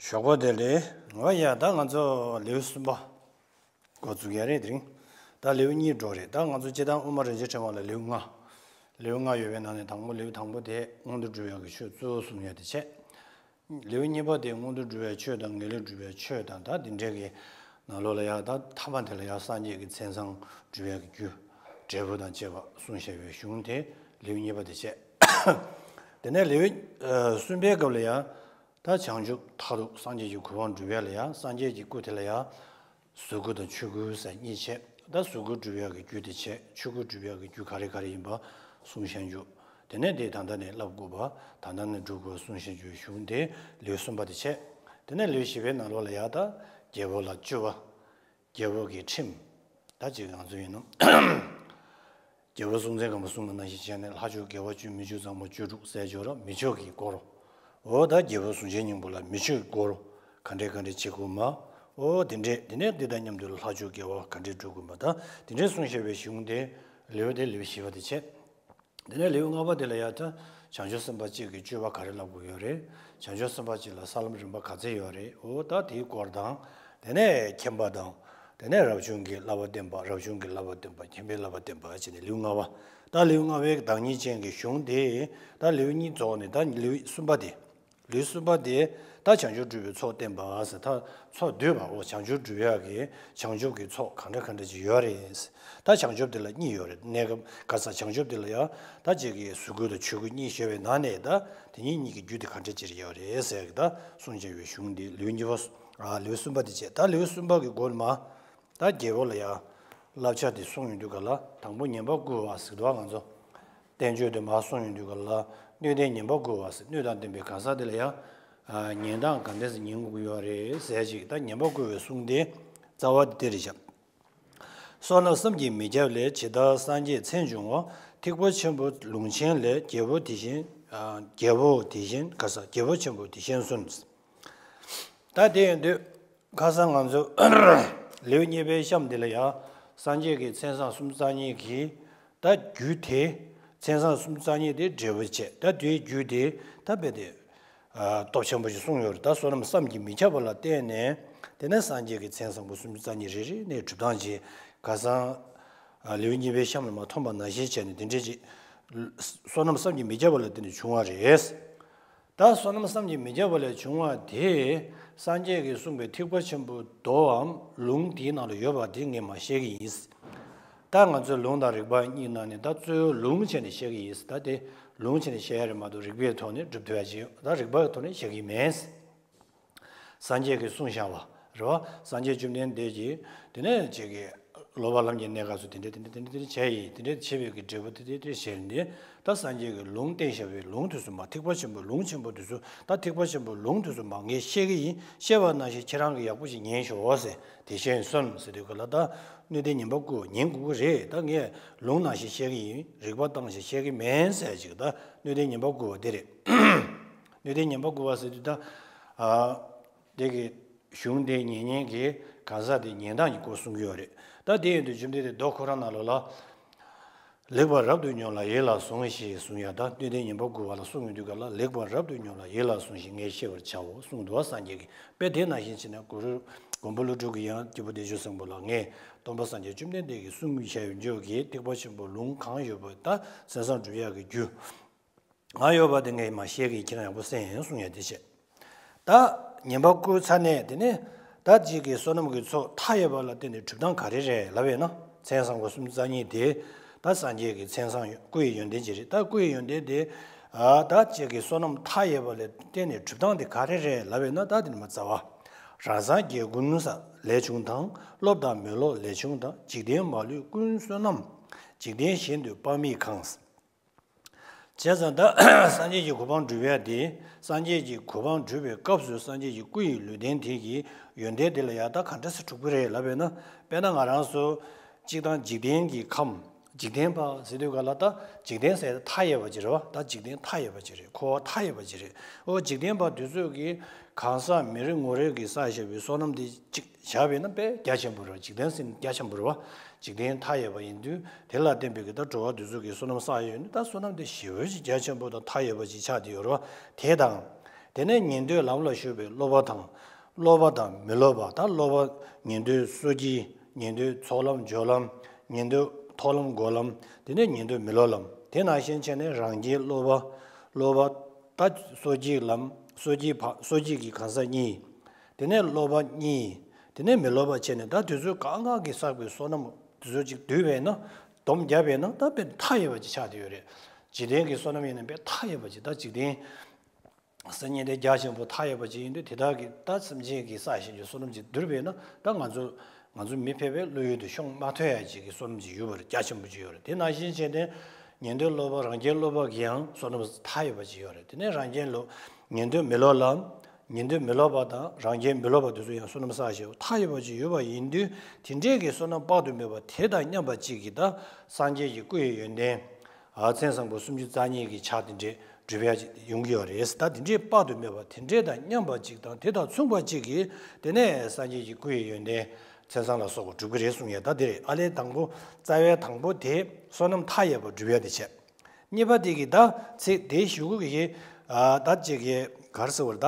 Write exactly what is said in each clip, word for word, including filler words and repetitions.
ཞོགས་པ་བདེ་ལེགས། འོ་ཡ། ད་ང་ཚོ་ལེའུ་གསུམ་པ་འགོ་འཛུགས་ཡ་རེད་དེ་རིང་། ད་ལེའུ་གཉིས་འགྲོ་རེད། ད་ང་ཚོ་སྤྱིར་བཏང་དབུ་མ་རིན་ཆེན་ཕྲེང་བ་ལ་ལེའུ་ལྔ། ལེའུ་ལྔ་ཡོད་པའི་ནང་ནས་དང་པོ་ལེའུ་དང་པོ་དེ་མངོན་མཐོ་སྒྲུབ་ཡག་གི་ཆོས་གཙོ་བོ་གསུང་ཡ་དེ་བྱས། ལེའུ་གཉིས་པ་དེ་མངོན་མཐོ་སྒྲུབ་པའི་ཆོས་དང་ངེས་ལེགས་སྒྲུབ་པའི་ཆོས་དང་། ད་དེ་འདྲའི་གི་ནང་ལོགས་ལ་ཡ། ད་ཐ་མ་དེ་ལ་ཡ་སངས་རྒྱས་ཀྱི་མཚན་བཟང་སྒྲུབ་ཡག་གི་རྒྱུ། འབྲས་བུ་དང་བཅས་པ་གསུངས་བཞག་པའི་གཞུང་དེ་ལེའུ་གཉིས་པ་དེ་བྱས། དེ་ནས་ལེའུ་ཨ་གསུམ་པའི་སྐབས་ལ་ཡ། ད་བྱང་ཆུབ་མཐར་ཐུག་སངས་རྒྱས་ཀྱི་གོ་འཕང་སྒྲུབ་ཡ་ལ་ཡ། སངས་རྒྱས་ཀྱི་སྐུ་དེ་ལ་ཡ། གཟུགས་སྐུ་དང་ཆོས་སྐུ་ཟེར་གཉིས་བྱས། ད་གཟུགས་སྐུ་སྒྲུབ་ཡག་གི་རྒྱུ་དེ་བྱས། ཆོས་སྐུ་སྒྲུབ་ཡག་གི་རྒྱུ་ག་རེ་ག་རེ་ཡིན་པ་གསུངས་བཞག་རྒྱུ། དེ་ནས་དེ་ད་ལྟ་ནས་བསླབ་དགོས་པ། ད་ལྟ་ནས་སྒྲུབ་དགོས་པ་གསུངས་བཞག་རྒྱུའི་གཞུང་དེ་ལེའུ་གསུམ་པ་དེ་བྱས། དེ་ནས་ལེའུ་བཞི་པའི་ནང་ལོགས་ལ་ཡ། ད་རྒྱལ་པོ་ལ་བཅོལ་བ། རྒྱལ་པོ་གི་ཁྲིམས། ད་ཅིག་ང་ཚོ་ཡིན་ན། རྒྱལ་པོ་སྲོང་བཙན་སྒམ་པོས་གསུངས་པ་ནང་བཞིན་བྱས་ནས། ལྷ་མཆོག་དགེ་བ་བཅུ། མི་མཆོག་གཙང་མ་བཅུ་དྲུག་ཟེར་སྦྱོར་ར། མི་མཆོག་གི་སྐོར། འོ་ད་རྒྱལ་པོ་གཟུགས་ཅན་སྙིང་པོ་ལ་མི་མཆོག་གི་སྐོར་ག་འདྲས་ག་འདྲས་བྱེད་དགོས་མ། འོ་དེ་འདྲས། དེ་ནས་འདི་དང་མཉམ་དུ་ལྷ་མཆོག་དགེ་བ་ག་འདྲས་སྒྲུབ་དགོས་མ། ད་དེ་འདྲས་གསུངས་བཞག་པའི་གཞུང་དེ་ལེའུ་དེ་ལེའུ་བཞི་པ་དེ་བྱས། དེ་ནས་ལེའུ་ལྔ་པ་དེ་ལ་ཡ། ད་བྱང་ཆུབ་སེམས་དཔའ་གཅིག་གི་སྤྱོད་པ་ག་རེ་བསླབ་དགོས་ཡོད་རེད། བྱང་ཆུབ་སེམས་དཔའ་གཅིག་ལ་ས་ལམ་རིམ་པ་ག་ཚད་ཡོད་རེད། འོ་ད་དེའི་སྐོར་དང་། དེ་ནས་མཁྱེན་པ་དང་། དེ་ནས་རབ་བྱུང་གི་བསླབ་པ་བསྟན་པ། རབ་བྱུང་གི་བསླབ་པ་བསྟན་པ། མཁྱེན་པའི་བསླབ་པ་བསྟན་པ་བྱས་ནས་ལེའུ་ལྔ་པ། ད་ལེའུ་ལྔ་པའི་བདག་ཉིད་ཅན་གྱི་གཞུང་དེ། ད་ལེའུ་གཉིས་རྫོགས་ནས་ད་ལེའུ་གསུམ་པ་དེ། ལེའུ་གསུམ་པ་དེ་ད་བྱང་ཆུབ་སྒྲུབ་པའི་ཚོགས་བསྟན་པ་ཟེར། ད་ཚོགས་བསྡུས་པ། འོ་བྱང་ཆུབ་སྒྲུབ་ཡག་གི་བྱང་ཆུབ་ཀྱི་ཚོགས་གང་འདྲ་གང་འདྲ་ཅིག་ཡོད་རེད། ད་བྱང་ཆུབ་དེ་ལ་གཉིས་ཡོད་རེད། གནས་སྐབས་ག་ས། བྱང་ཆུབ་དེ་ལ་ཡ། ད་ཅིག་གི་གཟུགས་སྐུ་དང་ཆོས་སྐུ་གཉིས་བཤད་པའི་ནང་ནས། ད་དེ་གཉིས་གཉིས་ཀྱི་རྒྱུ་དེ་ག་འདྲ་ཅིག་ཡོད་རེད་ཟེར་གི་ད་གསུངས་བྱས་པའི་གཞུང་འདི་ལེའུ་གཉིས་པ། ཨ། ལེའུ་གསུམ་པ་དེ་བྱས། ད་ལེའུ་གསུམ་པ་གི་མགོ་ནས་མར། ད་རྒྱལ་པོ་ལ་ཡ། བསླབ་བྱ་དེ་གསུངས་ཡོང་དུས་ག་ལ། དང་པོ་ཉན་པ་བསྐུལ་བ་ཟེར་དུས། ང་ཚོ་བསྟན་བཅོས་དེ་མར་གསུངས་ཡོང་དུས་ག་ལ། སྣོད་ལྡན་ཉན་པ་བསྐུལ་བ་ཟེར། སྣོད་དང་ལྡན་པའི་གང་ཟག་དེ་ལ་ཡ། ཨ། ཉན་སྟངས་ག་འདྲས་སེ་ཉན་དགོས་ཀྱི་ཡོད་རེད་ཟེར་ཅིག་ད་ཉན་པ་བསྐུལ་བའི་གསུང་དེ་རྩ་བ་དེ་དེ་རེད་བཞག་བསོད་ནམས་བསམ་གྱིས་མི་ཁྱབ་ལས། ཇི་ལྟར་སངས་རྒྱས་མཚན་བྱུང་བ། ཐེག་པ་ཆེན་པོ་ལུང་ཆེན་ལས། རྒྱལ་པོ་དེ་བཞིན། ཨ། རྒྱལ་པོ་དེ་བཞིན་ག་ས། རྒྱལ་པོ་ཆེན་པོ་དེ་བཞིན་གསུངས། ད་དེ་ཡིན་དུས། ཁ་སང་ང་ཚོ་ལེའུ་གཉིས་པའི་གཤམ་འདི་ལ་ཡ། སངས་རྒྱས་ཀྱི་མཚན་བཟང་སུམ་ཅུ་རྩ་གཉིས་ཀྱི་ད་རྒྱུ་དེ། མཚན་བཟང་སུམ་ཅུ་རྩ་གཉིས་དེ་འབྲས་བུ་བྱས། ད་དེའི་རྒྱུ་དེ་ད་རྦད་དེ། ཨ། སྟོབས་ཆེན་པོ་ཞིག་གསུངས་ཡོད་རེད། ད་བསོད་ནམས་བསམ་གྱིས་མི་ཁྱབ་པ་ལ་བརྟེན་ནས། དེ་ནས་སངས་རྒྱས་ཀྱི་མཚན་བཟང་པོ་སུམ་ཅུ་རྩ་གཉིས་རེ་རེ་ནས་སྒྲུབ་སྟངས་ཀྱི། ཁ་སང་། ཨ། ལེའུ་གཉིས་པའི་གཤམ་ལ་མར་མཐོང་པ་ནང་བཞིན་བྱས་ནས། དེ་འདྲས་ཀྱི་བསོད་ནམས་བསམ་གྱིས་མི་ཁྱབ་པ་ལ་བརྟེན་ནས་བྱུང་བ་རེད། ད་བསོད་ནམས་བསམ་གྱིས་མི་ཁྱབ་པ་ལས་བྱུང་བ་དེ། སངས་རྒྱས་ཀྱིས་གསུངས་པའི་ཐེག་པ་ཆེན་པོའི་མདོའམ་ལུང་དེའི་ནང་ལ་ཡོད་པ་དེ་ངས་མར་བཤད་ཀྱི་ཡིན། ད་ང་ཚོའི་ལུང་དང་རིགས་པ་གཉིས་ནང་ནས་ད་གཙོ་བོ་ལུང་བྱས་ནས་བཤད་ཀྱི་ཡིན། ད་དེ་ལུང་བྱས་ནས་བཤད་ཡ་རེད་མ་གཏོགས། རིགས་པའི་ཐོག་ནས་སྒྲུབ་ཐུབ་ཡ་ཅིག་ཡོད། ད་རིགས་པའི་ཐོག་ནས་བཤད་ཀྱི་མེད། སངས་རྒྱས་ཀྱིས་གསུངས་བཞག་པ་རེད་བ། སངས་རྒྱས་བཅོམ་ལྡན་འདས་ཀྱིས་དེ་ནས་ཅིག་གི་བསླབ་པ་ལམ་གྱི་གནས་སྐབས་སུ་དེ་འདྲ་དེ་འདྲ་དེ་འདྲ་དེ་འདྲ་བྱས་ཡིན། དེ་འདྲ་བྱས་པའི་གི་འབྲས་བུ་དེ་དེ་དེ་བྱས་ནས། ད་སངས་རྒྱས་ཀྱིས་ལུང་བསྟན་བཞག་པའི་ལུང་དེ་ཚོ་མར། ཐེག་པ་ཆེན་པོའི་ལུང་ཆེན་པོ་དེ་ཚོ། ད་ཐེག་པ་ཆེན་པོའི་ལུང་དེ་ཚོ་མར་ངས་བཤད་ཀྱི་ཡིན། བཤད་པ་ནང་བཞིན་ཁྱེད་རང་གིས་ཡག་པོ་ཞིག་ཉན་ཤོག་ཟེར། དེ་བཞིན་གསུངས་ཟེར་དུས་ག་ལ། ད་སྣོད་ལྡན་ཉན་པ་བསྐུལ་བ་ཉན་དགོས་ཀྱི་རེད། ད་ངས་ལུང་ནང་བཞིན་བཤད་ཀྱི་ཡིན། རིགས་པ་བཏང་བཞིན་བཤད་ཀྱི་མིན་ཟེར་ཅིག་ད་སྣོད་ལྡན་ཉན་པ་བསྐུལ་བ་དེ་རེད། སྣོད་ལྡན་ཉན་པ་བསྐུལ་བ་ཟེར་དུས་ད། ཨ། དེ་གི་གཞུང་དེ་ཉན་མཁན་གྱི་གང་ཟག་དེ་ཉན་སྟངས་ཀྱི་སྐོར་གསུང་གི་ཡོད་རེད། ད་དེ་ཡིན་དུས་བཅོམ་ལྡན་འདས་མདོ་ཁོ་རང་ནང་ལོགས་ལ། ལེགས་པར་རབ་ཏུ་ཉོན་ལ་ཡིད་ལ་ཟུངས་ཤིག་གསུང་ཡ། ད་སྣོད་ལྡན་ཉན་པ་བསྐུལ་བ་ལ་གསུང་ཡོང་དུས་ག་ལ། ལེགས་པར་རབ་ཏུ་ཉོན་ལ་ཡིད་ལ་ཟུངས་ཤིག་ངས་ཤེས་པར་བྱའོ་གསུངས་འདུག་བ། སངས་རྒྱས་ཀྱིས། དཔེ་དེ་ནང་བཞིན་བྱས་ན་གུ་རུ་མགོན་པོ་ཀླུ་སྒྲུབ་ཀྱིས་ཡང་སྐྱེས་བུ་བདེ་མཆོག་སེམས་དཔའ་ལ། ངས་སྟོན་པ་སངས་རྒྱས་བཅོམ་ལྡན་འདས་ཀྱིས་གསུངས་བཞག་ཡོད་འཇོག་གི་ཐེག་པ་ཆེན་པོའི་ལུང་གང་ཡོད་པ། ད་མཚན་བཟང་སྒྲུབ་ཡག་གི་རྒྱུ། ང་ཡོད་པ་དེ་ངས་མར་བཤད་ཀྱི་ཡིན། ཁྱེད་རང་ཡག་པོ་གསན་གསུང་ཡ་དེ་བྱས། ད་ཉན་པ་བསྐུལ་ཚར་ནས། དེ་ནས་ད་ཅིག་གི་བསོད་ནམས་ཀྱི་ཚོགས་མཐའ་ཡས་པ་ལ་བརྟེན་ནས་སྒྲུབ་སྟངས་ག་རེ་རེད་ལབ་ཡོད་ན། མཚན་བཟང་པོ་སུམ་ཅུ་རྩ་གཉིས་དེ་ད་སངས་རྒྱས་ཀྱི་མཚན་བཟང་སྐུ་ཡི་ཡོན་ཏན་ཅིག་རེད། ད་སྐུ་ཡི་ཡོན་ཏན་དེ། ཨ། ད་ཅིག་གི་བསོད་ནམས་མཐའ་ཡས་པ་ལ་བརྟེན་ནས་སྒྲུབ་སྟངས་དེ་ག་རེ་རེད་ལབ་ཡོད་ན། ད་དེ་ནི་མ་རྩ་བ། རང་སངས་རྒྱས་ཀུན་བསགས་ལས་བྱུང་དང་། སློབ་དང་མི་སློབ་ལས་བྱུང་དང་། འཇིག་རྟེན་མ་ལུས་ཀུན་བསོད་ནམས། འཇིག་རྟེན་གཞན་དུ་དཔག་མེད་གང་། བྱས་ཙང་ད་སངས་རྒྱས་ཀྱི་གོ་འཕང་སྒྲུབ་ཡ་དེ། སངས་རྒྱས་ཀྱི་གོ་འཕང་སྒྲུབ་པའི་སྐབས་སུ་སངས་རྒྱས་ཀྱི་སྐུ་ཡི་ལུས་རྟེན་དེ་གི་ཡོན་ཏན་དེ་ལ་ཡ་ད་ག་འདྲ་སེ་གྲུབ་ཀྱི་རེད་ལབ་ཡོད་ན། དཔེར་ན་ང་རང་ཚོ་གཅིག་དང་འཇིག་རྟེན་གྱི་ཁམས། འཇིག་རྟེན་པ་ཟེར་དུས་ག་ལ། ད་འཇིག་རྟེན་ཟེར་མཐའ་ཡས་པ་ཅིག་རེད་བ། ད་འཇིག་རྟེན་མཐའ་ཡས་པ་ཅིག་རེད། འཁོར་བ་མཐའ་ཡས་པ་ཅིག་རེད། ཨོ། འཇིག་རྟེན་པ་དེ་ཚོས་ཀྱི་གང་ཟག་མི་རེ་ངོ་རེ་གིས་བསགས་བཞག་པའི་བསོད་ནམས་དེ་གཅིག་བཞག་པས་ན་དཔེ་རྒྱ་ཆེན་པོ་རེད། འཇིག་རྟེན་ཟེར་ན་རྒྱ་ཆེན་པོ་རེད་བ། འཇིག་རྟེན་མཐའ་ཡས་པ་ཡིན་དུས། དེ་ལ་བརྟེན་པའི་གི་ད་འགྲོ་བ་དེ་ཚོ་གིས་བསོད་ནམས་བསགས་ཡོད་ནི། ད་བསོད་ནམས་དེ་ཞེ་པོ་ཅིག་རྒྱ་ཆེན་པོ་དང་མཐའ་ཡས་པ་ཅིག་ཆགས་བསྡད་ཡོད་རེད་བ། དེ་དང་ དེ་ནས་ཉན་ཐོས་ལམ་ལ་ཞུགས་པའི་སློབ་པ་དང་། སློབ་པ་དང་མི་སློབ་པ། ད་སློབ་པ་ཉན་ཐོས་སོ་སྐྱེ། ཉན་ཐོས་ཚོགས་ལམ་སྦྱོར་ལམ། ཉན་ཐོས་མཐོང་ལམ་སྒོམ་ལམ། དེ་ནས་ཉན་ཐོས་མི་སློབ་ལམ། དེ་ནང་བཞིན་བྱས་ནས་རང་རྒྱལ་སློབ་པ། སློབ་པ་ད་སོ་སྐྱེའི་ལམ། སོ་སྐྱེའི་བ་སོ་སྐྱེ་གི་གང་ཟག་གཉིས། དེ་ནས་སློབ་པ་གཉིས། དེ་ནས་མི་སློབ་པ་བྱས་ནས། ད་དེ་ཚོའི་གང་གང་གིས་བསགས་པའི་བསོད་ནམས་དེ་ཚོ་ཅིག་བསྡུས་པས་ན། སྡོམ་བརྒྱབ་པས་ན། ད་དཔེ་མཐའ་ཡས་པ་ཅིག་ཆགས་བསྡད་ཡོད་རེད། འཇིག་རྟེན་གྱི་བསོད་ནམས་ཡིན་ན་དཔེ་མཐའ་ཡས་པ་ཅིག་ད་འཇིག་རྟེན་སེམས་ཉིད་དེ་རྒྱ་ཆེན་པོ་མཐའ་ཡས་པ་ཅིག་ཡིན་དུས། དེ་དག་གིས་ད་སེམས་ཅན་གྱི་བསགས་བཞིན་གྱི་བསོད་ནམས་ཅིག་བསྡུས་པས་ན། ད་ང་ཚོ་ང་ཚོ་མི་ཕལ་པའི་བློ་ཡུལ་དུ་ཤོང་མ་ཐུབ་ཡ་ཅིག་གི་བསོད་ནམས་ཅིག་ཡོད་པ་རེད། རྒྱ་ཆེན་པོ་ཅིག་ཡོད་རེད། དེ་ནང་བཞིན་བྱས་ཏེ་ཉན་ཐོས་སློབ་པ། རང་རྒྱལ་སློབ་པ་གི་ཡང་བསོད་ནམས་མཐའ་ཡས་པ་ཅིག་ཡོད་རེད། དེ་ནས་རང་རྒྱལ་སློབ། ཉན་ཐོས་མི་སློབ་ལམ། ཉན་ཐོས་མི་སློབ་པ་དང་རང་རྒྱལ་མི་སློབ་པ་དེ་ཚོ་ཡང་བསོད་ནམས་བསགས་བཞིན་མཐའ་ཡས་པ་ཅིག་ཡོད་པ་ཡིན་དུས། དེ་འདྲའི་གི་བསོད་ནམས་དཔག་ཏུ་མེད་པ་དེ་དང་མཉམ་པ་ཅིག་གིས་ད་སངས་རྒྱས་ཀྱི་སྐུ་ཡི་ཡོན་ཏན། ཨ། མཚན་བཟང་པོ་སུམ་ཅུ་རྩ་གཉིས་ཀྱི་ཆ་དེ་འདྲས་སྒྲུབ་ཡ་ཅིག་ཡོང་གི་ཡོད་རེད། ད་དེ་འདྲས་དཔག་ཏུ་མེད་པ་དེ་འདྲས་དང་མཉམ་པ་ཅིག་དང་དེ་དང་མཚུངས་པ་ཅིག་གིས། དེ་ནས་སངས་རྒྱས་ཀྱི་སྐུ་ཡི་ཡོན་ཏན་མཚན་བཟང་ལ་སོགས་པ་སྒྲུབ་ཀྱི་རེད་གསུངས་ཡ། ད་དེ་རེད། ཨ་ལས་དང་པོ། རྩ་བའི་དང་པོ་དེ་བསོད་ནམས་མཐའ་ཡས་པ་སྒྲུབ་ཡ་དེ་བྱས། གཉིས་པ་དེ་གི་ད་ཚིག་དེའི་གཞུག་གུ་གི། ཨ། ད་ཅིག་གི་ག་རེ་ཟེར་བ་རེད། ད་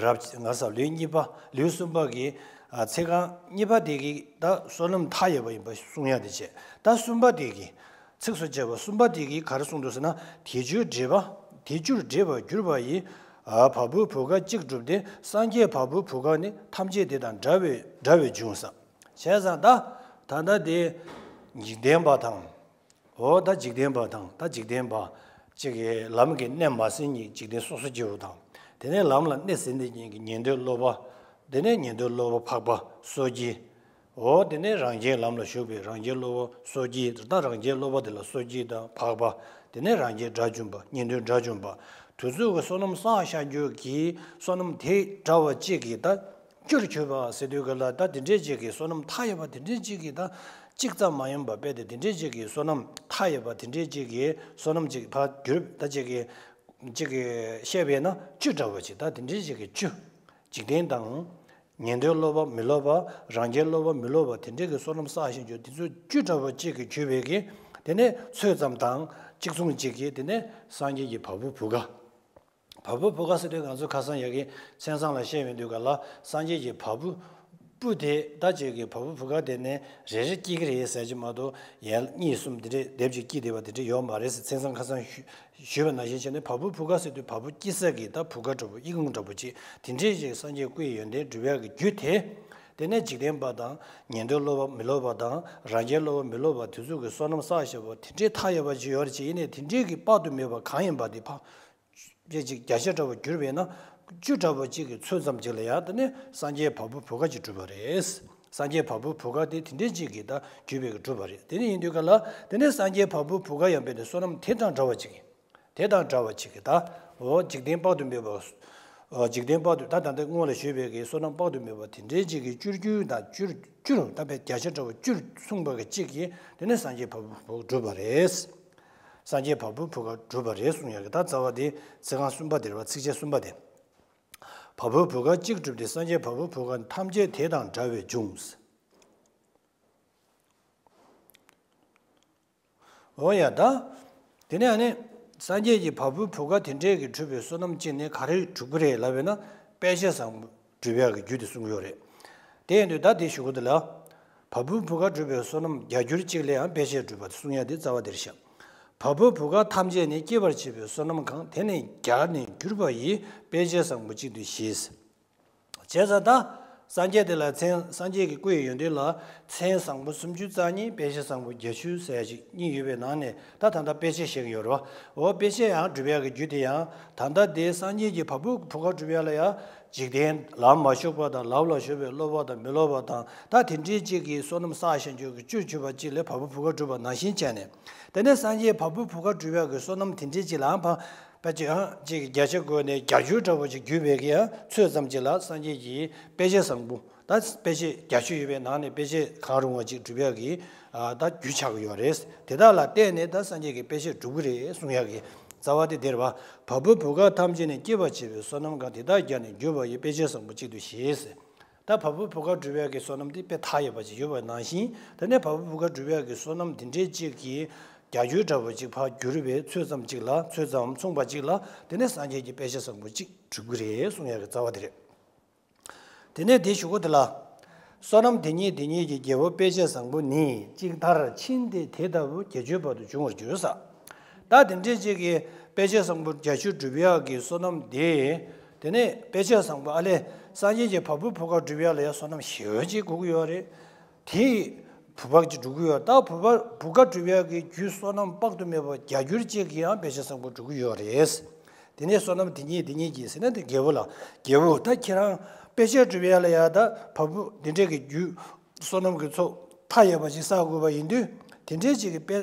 རབ་ང་ས་ལེའུ་གཉིས་པ། ལེའུ་གསུམ་པ་གི། ཨ། ཚིག་རྐང་གཉིས་པ་དེ་གི་ད་བསོད་ནམས་མཐའ་ཡས་པ་ཡིན་པ་གསུང་ཡ་དེ་བྱས། ད་གསུམ་པ་དེ་གི། ཚིགས་སུ་བཅད་པ་གསུམ་པ་དེ་གིས་ག་རེ་གསུངས་འདུག་ཟེར་ན། དེ་བཅུར་འདྲེས་པ། དེ་བཅུར་འདྲེས་པར་གྱུར་པ་ཡི། ཨ། བ་སྤུའི་བུ་ག་གཅིག་བསྒྲུབས་ཏེ། སངས་རྒྱས་བ་སྤུའི་བུ་ག་ནི། ཐམས་ཅད་དེ་དང་འདྲ་བའི་འདྲ་བས་འབྱུང་ས། བྱས་ཙང་ད་ད་ལྟ་དེ་འཇིག་རྟེན་པ་དང་། འོ། ད་འཇིག་རྟེན་པ་དང་། ད་འཇིག་རྟེན་པ་གཅིག་གི་ལམ་གྱི་གནས་མ་ཟིན་གཉིས། འཇིག་རྟེན་སོ་སོ་སྐྱེ་བོ་དང་། དེ་ནས་ལམ་ལ་གནས་ཟིན་ཏེ་གཉིས་ཀྱི་ཉན་ཐོས་སློབ་པ། དེ་ནས་ཉན་ཐོས་སློབ་པ་འཕགས་པ། སོ་སྐྱེ། འོ། དེ་ནས་རང་རྒྱལ་ལམ་ལ་ཞུགས་པའི་རང་རྒྱལ་སློབ་པ་སོ་སྐྱེ། ད་རང་རྒྱལ་སློབ་པ་དེ་ལ་སོ་སྐྱེ་དང་འཕགས་པ། དེ་ནས་རང་རྒྱལ་དགྲ་བཅོམ་པ། ཉན་ཐོས་དགྲ་བཅོམ་པ། དེ་ཚོ་གི་བསོད་ནམས་བསགས་བཞག་རྒྱུ་གི་བསོད་ནམས་དེ་འདྲ་བ་གཅིག་གིས་ད་བཅུར་གྱུར་པ་ཟེར་དུས་ག་ལ། ད་དེ་འདྲའི་གཅིག་གི་བསོད་ནམས་མཐའ་ཡས་པ་དེ་འདྲའི་གཅིག་གིས། ད་གཅིག་ཙམ་མ་ཡིན་པ་དཔེ་དེ་དེ་འདྲའི་གཅིག་གི་བསོད་ནམས་མཐའ་ཡས་པ་དེ་འདྲའི་གཅིག་གི་བསོད་ནམས་གཅིག་ཕར་གྱུར། ད་གཅིག་གི་གཅིག་གི་བཤད་པས་ན་བཅུ་འདྲ་བ་ཅིག་ད་དེ་འདྲའི་གཅིག་གི་བཅུ། འཇིག་རྟེན་དང་། ཉན་ཐོས་སློབ་པ་མི་སློབ་པ། རང་རྒྱལ་སློབ་པ་མི་སློབ་པ། དེ་འདྲའི་གི་བསོད་ནམས་བསགས་བཞིན་རྒྱུ་དེ་ཚོ་བཅུ་འདྲ་བ་གཅིག་གིས་གྱུར་པའི་གི། དེ་ནས་ཚོད་ཙམ་དང་གཅིག་མཚུངས་གཅིག་གིས། དེ་ནས་སངས་རྒྱས་ཀྱི་བ་སྤུའི་བུ་ག་བ་སྤུའི་བུ་ག་ཟེར་དུས་ང་ཚོ་ཁ་སང་ཡ་གི་མཚན་བཟང་ལ་བཤད་ཡོང་དུས་ག་ལ། སངས་རྒྱས་ཀྱི་བ་སྤུ། སྤུ་དེ་ད་ཅིག་གི་བ་སྤུའི་བུ་ག་དེ་ནས་རེ་རེ་སྐྱེ་གི་རེད་ཟེར་གྱི་མ་གཏོགས། ཡན་གཉིས་གསུམ་དེ་འདྲས་སྡེབ་ཅིག་སྐྱེ་བསྡད་པ་དེ་འདྲས་ཡོད་མ་རེད་ཟེར། མཚན་བཟང་ཁ་སང་ཞུ་ཞུས་པ་ནང་བཞིན་བྱས་ནས། བ་སྤུའི་བུ་ག་ཟེར་དུས་བ་སྤུ་སྐྱེ་ས་གི་ད་བུ་ག་འདྲ་པོ། ཨི་ཁུང་འདྲ་པོ་ཅིག་དེ་འདྲས་ཅིག་སངས་རྒྱས་སྐུ་ཡི་ཡོན་ཏན་སྒྲུབ་ཡག་གི་རྒྱུ་དེ། དེ་ནས་འཇིག་རྟེན་པ་དང་། ཉན་ཐོས་སློབ་པ་མི་སློབ་པ་དང་། རང་རྒྱལ་སློབ་པ་མི་སློབ་པ་དེ་ཚོ་གི་བསོད་ནམས་བསགས་བཞག་པ་དེ་འདྲས་མཐའ་ཡས་པ་ཅིག་ཡོད་རེད་ཅེས། ཡིན་ནའི་དེ་འདྲས་ཀྱི་དཔག་ཏུ་མེད་པ་གང་ཡིན་པ་དེ་ཕ། སྐད་ཅིག་བརྒྱ་ཆ་འདྲ་བོ་བསྒྱུར་བས་ན། བཅུ་འདྲ་བོ་གཅིག་གི་ཚོད་ཙམ་ཅིག་ལ་ཡང་དེ་ནས་སངས་རྒྱས་བ་སྤུའི་བུ་ག་ཅིག་གྲུབ་པ་རེད། སངས་རྒྱས་བ་སྤུའི་བུ་ག་དེ་དེ་འདྲའི་གཅིག་གིས་ད་བསྒྱུར་བས་གྲུབ་པ་རེད། དེ་ནས་ཡིན་དུས་ག་ལ། དེ་ནས་སངས་རྒྱས་བ་སྤུའི་བུ་ག་ཡང་དཔེ་དེ་བསོད་ནམས་དེ་དང་འདྲ་བ་ཅིག་གིས། དེ་དང་འདྲ་བ་ཅིག་གིས་ད། འོ། འཇིག་རྟེན་དཔག་ཏུ་མེད་པ། འོ། འཇིག་རྟེན་དཔག་ཏུ། ད་ད་ལྟ་སྔོན་ལ་ཞུས་པའི་གི་བསོད་ནམས་དཔག་ཏུ་མེད་པ་དེ་འདྲའི་གཅིག་གིས་བསྒྱུར་རྒྱུ་དང་བསྒྱུར་བསྒྱུར། ད་དཔེ་བརྒྱ་ཆ་འདྲ་བོ་བསྒྱུར་གསུངས་པ་གི་གཅིག་གིས་དེ་ནས་སངས་རྒྱས་བ་སྤུའི་བུ་ག་གྲུབ་པ་རེད། སངས་རྒྱས་བ་སྤུའི་བུ་ག་གྲུབ་པ་རེད་གསུང་ཡག་གི་ད་རྩ་བ་དེ་ཚིག་རྐང་གསུམ་པ་དེ་རེད་པ། ཚིགས་བཅད་གསུམ་པ་དེ། བ་སྤུའི་བུ་ག་གཅིག་བསྒྲུབས་ཏེ། སངས་རྒྱས་བ་སྤུའི་བུ་ག་ནི། ཐམས་ཅད་དེ་དང་འདྲ་བས་འབྱུང་། འོ་ཡ། ད་དེ་ནས་ཨ་ནི་སངས་རྒྱས་ཀྱི་བ་སྤུའི་བུ་ག་དེ་འདྲས་ཀྱིས་གྲུབ་པའི་བསོད་ནམས་གཅིག་ནི་ག་རེ་སྒྲུབ་ཀྱི་རེད་ལབ་པས་ན། དཔེ་བྱད་བཟང་པོ་སྒྲུབ་ཡག་གི་རྒྱུ་དེ་གསུང་གི་ཡོད་རེད། དེ་ཡིན་དུས་ད་དེ་ཞུ་གི་འདུག་ལ། བ་སྤུའི་བུ་ག་སྒྲུབ་པའི་བསོད་ནམས་བརྒྱ་འགྱུར་གཅིག་ལ་ཡང་དཔེ་བྱད་སྒྲུབ་པ་དེ་གསུང་ཡག་དེ་རྩ་བ་དེ་རེད་ཤག་བ་སྤུའི་བུ་ག་ཐམས་ཅད་ནི། སྐྱེ་བར་བྱེད་པའི་བསོད་ནམས་གང་། དེ་ནི་བརྒྱ་ནི་འགྱུར་བ་ཡི། དཔེ་བྱད་བཟང་པོ་གཅིག་ཏུ་བཞེས། བྱས་ཙང་ད་སངས་རྒྱས་དེ་ལ་མཚན། སངས་རྒྱས་ཀྱི་སྐུ་ཡི་ཡོན་ཏན་ལ་མཚན་བཟང་པོ་སུམ་ཅུ་རྩ་གཉིས། དཔེ་བྱད་བཟང་པོ་བརྒྱད་ཅུ་ཟེར་ཡག་ཅིག་གཉིས་ཡོད་པའི་ནང་ནས། ད་ད་ལྟ་དཔེ་བྱད་བཤད་ཀྱི་ཡོད་རེད་པ། འོ། དཔེ་བྱད་ཡང་སྒྲུབ་ཡག་གི་རྒྱུ་དེ་ཡང་ད་ལྟ་དེ་སངས་རྒྱས་ཀྱི་བ་སྤུའི་བུ་ག་སྒྲུབ་ཡག་ལ་ཡང་། འཇིག་རྟེན་ལམ་མ་ཞུགས་པ་དང་། ལམ་ལ་ཞུགས་པའི་སློབ་པ་དང་མི་སློབ་པ་དང་། ད་དེ་འདྲའི་གཅིག་གིས་བསོད་ནམས་བསགས་བཞག་རྒྱུ་གི་བཅུར་གྱུར་པ་གཅིག་ལ་བ་སྤུའི་བུ་ག་སྒྲུབ་པ་ནང་བཞིན་བྱས་ནས། དེ་ནས་སངས་རྒྱས་བ་སྤུའི་བུ་ག་སྒྲུབ་ཡག་གི་བསོད་ནམས་དེ་འདྲའི་གཅིག་ལའང་ཕ། དཔེ་ཅིག་ཨང་གཅིག་བརྒྱ་ཆ་བགོས་ནས་བརྒྱ་འགྱུར་འདྲ་པོ་ཅིག་གྱུར་པའི་གི་ཡང་ཚོད་ཙམ་ཅིག་ལ་སངས་རྒྱས་ཀྱིས་དཔེ་བྱད་བཟང་པོ། ད་དཔེ་བྱད་བརྒྱད་ཅུ་ཡོད་པའི་ནང་ནས་དཔེ་བྱད་གང་རུང་བ་ཅིག་སྒྲུབ་ཡག་གི། ཨ། ད་རྒྱུ་ཆགས་ཀྱི་ཡོད་རེད། དེ་དག་ལ་བརྟེན་ནས་ད་སངས་རྒྱས་ཀྱིས་དཔེ་བྱད་སྒྲུབ་ཀྱི་རེད་གསུང་ཡག་གི་རྩ་བ་དེ་དེ་རེད་པ། བ་སྤུའི་བུ་ག་ཐམས་ཅད་ནི། སྐྱེ་བར་བྱེད་པའི་བསོད་ནམས་གང་། དེ་དག་བརྒྱ་ནི་འགྱུར་བ་ཡི། དཔེ་བྱད་བཟང་པོ་གཅིག་ཏུ་བཞེས་ཟེར། ད་བ་སྤུའི་བུ་ག་སྒྲུབ་ཡག་གི་བསོད་ནམས་དེ་དཔེ་མཐའ་ཡས་པ་ཅིག་ཡོད་པ་ནང་བཞིན། དེ་ནས་བ་སྤུའི་བུ་ག་སྒྲུབ་ཡག་གི་བསོད་ནམས་དེ་འདྲའི་གཅིག་གིས། བརྒྱ་འགྱུར་འདྲ་བོ་ཅིག་ཕར་བསྒྱུར་བའི་ཚོད་ཙམ་ཅིག་ལ། ཚོད་ཙམ་མཚུངས་པ་ཅིག་ལ། དེ་ནས་སངས་རྒྱས་ཀྱི་དཔེ་བྱད་བཟང་པོ་གཅིག་གྲུབ་ཀྱི་རེད་གསུང་ཡག་གི་རྩ་བ་དེ་རེད། དེ་ནས་དེའི་གཞུག་གུ་དེ་ལ། བསོད་ནམས་དེ་ཉིད་དེ་ཉིད་ཀྱི་རྒྱལ་པོ་དཔེ་བྱད་བཟང་པོ་ནི། གཅིག་མཐར་ཕྱིན་ཏེ་དེ་ལྟ་བུ་བརྒྱད་ཅུའི་བར་དུ་འབྱུང་བར་འགྱུར་ས། ད་དེ་འདྲས་ཅིག་གི་དཔེ་བྱད་བཟང་པོ་བརྒྱད་ཅུ་སྒྲུབ་ཡག་གི་བསོད་ནམས་དེ། དེ་ནས་དཔེ་བྱད་བཟང་པོ་ཨ་ལས་སངས་རྒྱས་ཀྱི་བ་སྤུའི་བུ་ག་སྒྲུབ་ཡག་ལ་ཡང་བསོད་ནམས་ཞེ་པོ་ཅིག་དགོས་ཀྱི་ཡོད་རེད། དེ་བུ་ག་ཅིག་སྒྲུབ་ཀྱི་ཡོད། ད་བུ་ག་བུ་ག་སྒྲུབ་ཡག་གི་རྒྱུ་བསོད་ནམས་དཔག་ཏུ་མེད་པ་བརྒྱ་འགྱུར་ཅིག་གི་ཡང་དཔེ་བྱད་བཟང་པོ་སྒྲུབ་ཀྱི་ཡོད་རེད། དེ་ནས་བསོད་ནམས་དེ་ཉིད་དེ་ཉིད་ཀྱིས་ཟེར་ན་དེ་རྒྱལ་པོ་ལ། རྒྱལ་པོ་ད་ཁྱེད་རང་དཔེ་བྱད་སྒྲུབ་ཡག་ལ་ཡང་ད་བ་སྤུ་འདི་འདྲས་ཀྱི་རྒྱུ་བསོད་ནམས་ཀྱི་ཚོགས་མཐའ་ཡས་པ་ཅིག་བསགས་དགོས་པ་ཡིན་དུས། དེ་འདྲས་ཅིག་གི་དཔེ།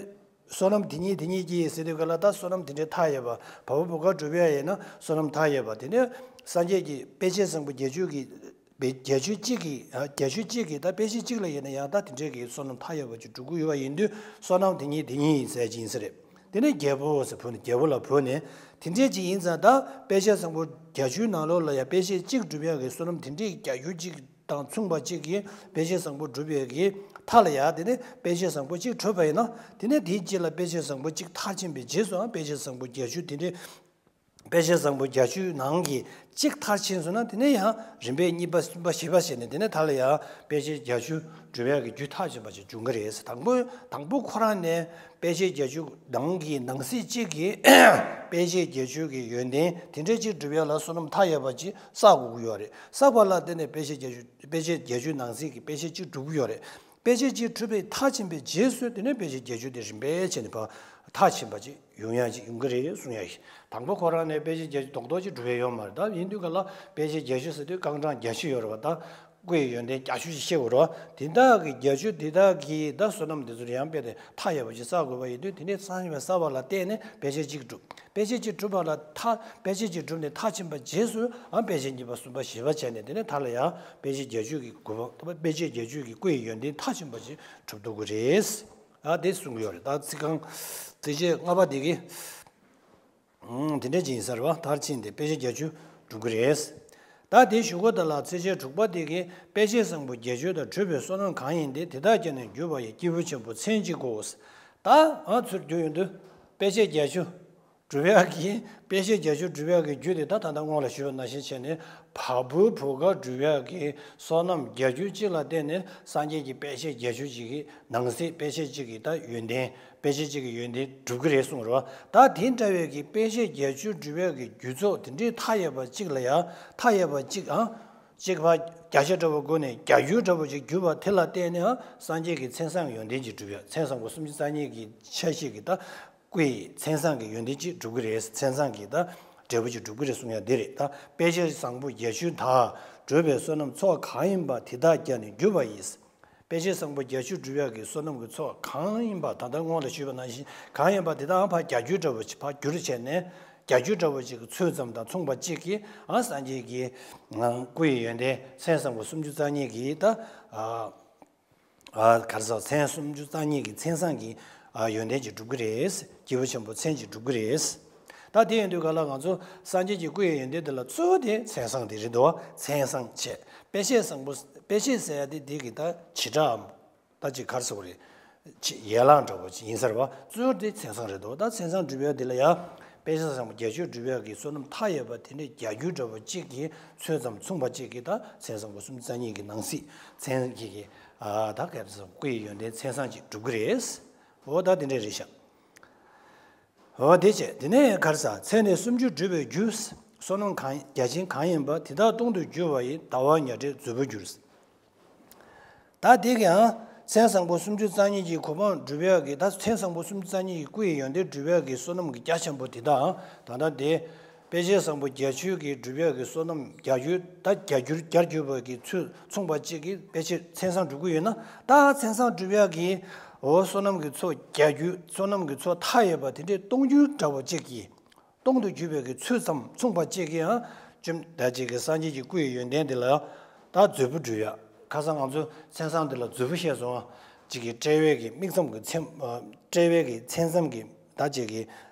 བསོད་ནམས་དེ་ཉིད་དེ་ཉིད་ཀྱིས་ཟེར་དུས་ག་ལ་ད་བསོད་ནམས་དེ་འདྲའི་མཐའ་ཡས་པ། བ་སྤུའི་བུ་ག་སྒྲུབ་ཡག་ཡིན་ན་བསོད་ནམས་མཐའ་ཡས་པ། དེ་ནས་སངས་རྒྱས་ཀྱི་དཔེ་བྱད་བཟང་པོ་བརྒྱད་ཅུ་གི་བརྒྱད་ཅུ་གཅིག་གི་བརྒྱད་ཅུ་གཅིག་གི་ད་དཔེ་བྱད་གཅིག་ལ་ཡིན་ན་ཡང་ད་དེ་འདྲའི་གི་བསོད་ནམས་མཐའ་ཡས་པ་ཅིག་སྒྲུབ་ཀྱི་ཡོད་པ་ཡིན་དུས། བསོད་ནམས་དེ་ཉིད་དེ་ཉིད་ཡིན་ཟེར་གྱི་ཡིན་ས་རེད། དེ་ནས་རྒྱལ་པོ་ཟེར་བུ་ནས་རྒྱལ་པོ་ལ་བུ་ནས། དེ་འདྲས་ཅིག་ཡིན་ཙང་ད་དཔེ་བྱད་བཟང་པོ་བརྒྱད་ཅུའི་ནང་ལོགས་ལ་ཡང་དཔེ་བྱད་གཅིག་སྒྲུབ་ཡག་གི་བསོད་ནམས་དེ་འདྲའི་བརྒྱ་འགྱུར་གཅིག་དང་མཚུངས་པ་གཅིག་གིས་དཔེ་བྱད་བཟང་པོ་སྒྲུབ་པའི་གི་མཐའ་ལ་ཡང་དེ་ནས་དཔེ་བྱད་བཟང་པོ་གཅིག་གྲུབ་པ་ཡིན་ན། དེ་ནས་དེའི་རྗེས་ལ་དཔེ་བྱད་བཟང་པོ་གཅིག་མཐར་ཕྱིན་པའི་རྗེས་སུའང་དཔེ་བྱད་བཟང་པོ་བརྒྱད་ཅུ་དེ་འདྲའི། དཔེ་བྱད་བཟང་པོ་བརྒྱད་ཅུའི་ནང་གི་གཅིག་མཐར་ཕྱིན་སོང་ན། དེ་ནས་ཡང་རིམ་པས་གཉིས་པ་གསུམ་པ་བཞི་པ་བྱས་ནས་དེ་ནས་མཐའ་ལ་ཡང་དཔེ་བྱད་བརྒྱད་ཅུ་སྒྲུབ་ཡག་གི་རྒྱུ་མཐར་ཕྱིན་པ་ཞིག་འབྱུང་གི་རེད། དང་པོ་དང་པོ་ཁོ་རང་ནས་དཔེ་བྱད་བརྒྱད་ཅུ་ནང་གི་ནང་གསེས་གཅིག་གིས་དཔེ་བྱད་བརྒྱད་ཅུ་གི་ཡོན་ཏན་དེ་འདྲ་ཅིག་སྒྲུབ་ཡག་ལ་བསོད་ནམས་མཐའ་ཡས་པ་ཅིག་བསགས་དགོས་ཀྱི་ཡོད་རེད། བསགས་པ་ལ་བརྟེན་ནས་དཔེ་བྱད་བརྒྱད་ཅུ་དཔེ་བྱད་བརྒྱད་ཅུ་ནང་གསེས་ཀྱི་དཔེ་བྱད་གཅིག་སྒྲུབ་ཀྱི་ཡོད་རེད། དཔེ་བྱད་གཅིག་གྲུབ་པའི་མཐར་ཕྱིན་པའི་རྗེས་སུ་དེ་ནས་དཔེ་བྱད་བརྒྱད་ཅུ་དེ་རིམ་པས་བྱས་ནས་ཕར་མཐར་ཕྱིན་པ་ཅིག་ཡོང་ཡག་ཅིག་ཡོང་གི་རེད་གསུང་ཡག་ཡིན། དང་པོ་ཁོ་རང་ནས་དཔེ་བྱད་བརྒྱད་ཅུ་རྡོག་རྡོག་ཅིག་སྒྲུབ་ཡག་ཡོད་མ་རེད། ད་ཡིན་དུས་ག་ལ་དཔེ་བྱད་བརྒྱད་ཅུ་ཟེར་དུས་རྐང་གྲངས་བརྒྱད་ཅུ་ཡོད་རེད་བ། ད་སྐུ་ཡི་ཡོན་ཏན་བརྒྱད་ཅུ་ཞིག་ཤེས་དགོས་རེད་བ། དེ་དག་གི་བརྒྱད་ཅུ་དེ་དག་གིས་ད་བསོད་ནམས་དེ་ཚོར་ཡང་དཔེ་དེ་མཐའ་ཡས་པ་ཅིག་བསགས་དགོས་པ་ཡིན་དུས། དེ་འདྲའི་བསམ་པ་བསགས་པ་ལ་བརྟེན་ནས་དཔེ་བྱད་གཅིག་གྲུབ། དཔེ་བྱད་གཅིག་གྲུབ་པ་ལ་མཐར་དཔེ་བྱད་གཅིག་གྲུབ་ནས་མཐར་ཕྱིན་པ་རྗེས་སུ་ཨང་དཔེ་བྱད་གཉིས་པ་གསུམ་པ་བཞི་པ་བྱས་ནས་དེ་ནས་མཐའ་ལ་ཡང་དཔེ་བྱད་བརྒྱད་ཅུ་གི་དགུ་པ། དཔེ་བྱད་བརྒྱད་ཅུ་གི་སྐུ་ཡི་ཡོན་ཏན་མཐར་ཕྱིན་པ་ཅིག་གྲུབ་ཐུབ་ཀྱི་རེད། ཨ་དེ་གསུང་གི་ཡོད་རེད། ད་ཚིག་རྐང་ཚིགས་བཅད་ལྔ་པ་དེ་གི་ཨང་དེ་འདྲ་ཅིག་ཡིན་ས་རེད་བ། མཐར་ཕྱིན་ཏེ་དཔེ་བྱད་བརྒྱད་ཅུ་གྲུབ་ཀྱི་རེད། ད་དེའི་གཞུག་གུ་དེ་ལ་ཚིགས་བཅད་དྲུག་པ་དེ་གི་དཔེ་བྱད་བཟང་པོ་བརྒྱད་ཅུ་དང་གྲུབ་པའི་བསོད་ནམས་གང་ཡིན་ཏེ། དེ་དག་ཀྱང་ནི་བརྒྱུད་པ་ཡི་སྐྱེས་བུ་ཆེན་པོ་མཚན་གཅིག་གོ། ད་ཨ་ཚུར་བསྒྱུར་ཡོང་དུས་དཔེ་བྱད་བརྒྱད་ཅུ་སྒྲུབ་ཡག་གི་དཔེ་བྱད་བརྒྱད་ཅུ་སྒྲུབ་ཡག་གི་རྒྱུ་དེ་ད་ད་ལྟ་སྔོན་ལ་ཞུས་པ་ནང་བཞིན་བྱས་ནས་བ་སྤུའི་བུ་ག་སྒྲུབ་ཡག་གི་བསོད་ནམས་བརྒྱད་ཅུ་གཅིག་ལ་བརྟེན་ནས་སངས་རྒྱས་ཀྱི་དཔེ་བྱད་བརྒྱད་ཅུ་གཅིག་གི་ནང་གསེས་དཔེ་བྱད་གཅིག་གི་ད་ཡོན་ཏན་དཔེ་བྱད་གཅིག་གི་ཡོན་ཏན་འགྲུབ་ཀྱི་རེད་གསུངས་རོ། ད་དེ་འདྲ་བའི་གི་དཔེ་བྱད་བརྒྱད་ཅུ་སྒྲུབ་ཡག་གི་རྒྱུ་ཚོགས་དེ་འདྲའི་མཐའ་ཡས་པ་གཅིག་ལ་ཡང་མཐའ་ཡས་པ་གཅིག་ཨང་གཅིག་ཕར་བརྒྱ་ཆ་འདྲ་བོ་བགོས་ནས་བརྒྱ་འགྱུར་འདྲ་བོ་ཅིག་གྱུར་པ་དེ་ལ་བརྟེན་ནས་ཨང་སངས་རྒྱས་ཀྱི་མཚན་བཟང་ཡོན་ཏན་ཅིག་འགྲུབ་ཡག་མཚན་བཟང་པོ་སུམ་ཅུ་རྩ་གཉིས་ཀྱི་ཆ་ཤས་ཀྱི་ད་སྐུ་ཡི་མཚན་བཟང་གི་ཡོན་ཏན་ཅིག་འགྲུབ་ཀྱི་རེད། མཚན་བཟང་གི་ད་འབྲས་བུ་ཅིག་འགྲུབ་ཀྱི་རེད་གསུང་ཡག་འདི་རེད། ད་དཔེ་བྱད་བཟང་པོ་བརྒྱད་ཅུ་དག་གྲུབ་པའི་བསོད་ནམས་ཚོགས་གང་ཡིན་པ་དེ་དག་ཀྱང་ནི་བརྒྱུད་པ་ཡིས། དཔེ་བྱད་བཟང་པོ་བརྒྱད་ཅུ་སྒྲུབ་ཡག་གི་བསོད་ནམས་ཀྱི་ཚོགས་གང་ཡིན་པ་ད་ལྟ་སྔོན་ལ་ཞུས་པ་ནང་བཞིན་གང་ཡིན་པ་དེ་དག་ཕར་བརྒྱ་འགྱུར་འདྲ་བོ་ཅིག་ཕར་བསྒྱུར་བྱས་ནས་བརྒྱ་འགྱུར་འདྲ་བོ་ཅིག་གི་ཚོད་ཙམ་དང་མཚུངས་པ་གཅིག་གིས་ཨ་སངས་རྒྱས་ཀྱི་སྐུ་ཡི་ཡོན་ཏན་མཚན་བཟང་པོ་སུམ་ཅུ་རྩ་གཉིས་ཀྱི་ད་ཨ་ཨ་ག་རེ་ཟེར། མཚན་སུམ་ཅུ་རྩ་གཉིས་ཀྱི་མཚན་བཟང་གི་ཨ་ཡོན་ཏན་ཅིག་འགྲུབ་ཀྱི་རེད། སྐྱེས་བུ་ཆེན་པོ་མཚན་ཅིག་འགྲུབ་ཀྱི་རེད། ད་དེ་ཡིན་དུས་ག་ལ་ང་ཚོ་སངས་རྒྱས་ཀྱི་སྐུ་ཡི་ཡོན་ཏན་དེ་ལ་གཙོ་བོ་དེ་མཚན་བཟང་དེ་རེད་འདུག་མཚན་བཟང་བྱས། དཔེ་བྱད་བཟང་པོ། དཔེ་བྱད་ཟེར་ཡག་དེ་དེ་གི་ད་བྱེ་བྲག་ད་ཅིག་ག་རེ་ཟེར་དགོས་རེད། ཅིག་ཡན་ལག་འདྲ་བོ་ཅིག་ཡིན་ས་རེད་བ། གཙོ་བོ་དེ་མཚན་བཟང་རེད་འདུག་ད་མཚན་བཟང་སྒྲུབ་ཡག་དེ་ལ་ཡང་དཔེ་བྱད་བཟང་པོ་བརྒྱད་ཅུ་སྒྲུབ་ཡག་གི་བསོད་ནམས་མཐའ་ཡས་པ་དེ་འདྲའི་བརྒྱ་འགྱུར་འདྲ་བོ་གཅིག་གི་ཚོད་ཙམ་མཚུངས་པ་གཅིག་གིས་ད་མཚན་བཟང་པོ་སུམ་ཅུ་རྩ་གཉིས་ཀྱི་ནང་གསེས་མཚན་གྱི་གི་ཨ་ད་ག་རེ་ཟེར། སྐུ་ཡི་ཡོན་ཏན་མཚན་བཟང་ཅིག་འགྲུབ་ཀྱི་རེད། འོ་ད་དེ་འདྲ་རེད་ཤག་འོ་དེ་བྱས། དེ་ནས་ག་རེ་ཟེར། མཚན་ནི་སུམ་ཅུ་སྒྲུབ་པའི་རྒྱུ། བསོད་ནམས་གང་བརྒྱ་བྱིན་གང་ཡིན་པ། དེ་དག་སྟོང་དུ་བསྒྱུར་བ་ཡིས། ཟླ་བ་ཉ་སྦྲེལ་མཛོད་སྤུ་འགྱུར། ད་དེ་གི་ཨང་མཚན་བཟང་པོ་སུམ་ཅུ་རྩ་གཉིས་ཀྱི་གོ་འཕང་སྒྲུབ་ཡག་གི། ད་མཚན་བཟང་པོ་སུམ་ཅུ་རྩ་གཉིས་ཀྱི་སྐུ་ཡི་ཡོན་ཏན་སྒྲུབ་ཡག་གི་བསོད་ནམས་ཀྱི་རྒྱ་ཆེན་པོ་དེ་དག་ཨང་ད་ལྟ་དེ། དཔེ་བྱད་བཟང་པོ་བརྒྱད་ཅུ་གི་སྒྲུབ་ཡག་གི་བསོད་ནམས་བརྒྱ་འགྱུར། ད་བརྒྱ་འགྱུར་བརྒྱར་གྱུར་པ་གི་ཚོད་མཚུངས་པ་གཅིག་གིས་དཔེ་བྱད་མཚན་བཟང་སྒྲུབ་ཀྱི་ཡོད་ན། ད་མཚན་བཟང་སྒྲུབ་ཡག་གི་འོ་བསོད་ནམས་ཀྱི་ཚོགས་བརྒྱ་འགྱུར། བསོད་ནམས་ཀྱི་ཚོགས་མཐའ་ཡས་པ་དེ་འདྲའི་སྟོང་འགྱུར་འདྲ་བོ་གཅིག་གིས། སྟོང་དུ་གྱུར་པའི་གི་ཚོད་ཙམ་མཚུངས་པ་གཅིག་གིས་ཡང་བཅོམ་ད་ཅིག་གི་སངས་རྒྱས་ཀྱི་སྐུ་ཡི་ཡོན་ཏན་དེ་ལ་ད་མཛོད་སྤུ་སྒྲུབ་ཡག་ཁ་སང་ང་ཚོ་མཚན་བཟང་དེ་ལ་མཛོད་སྤུ་བཤད་སོང་ཨ། ཅིག་གི་དཔྲལ་བའི་གི་མིག་མཚམས་ཀྱི་མཚན། ཨ་དཔྲལ་བའི་གི་མཚན་མཚམས་ཀྱི་ད་ཅིག་གི་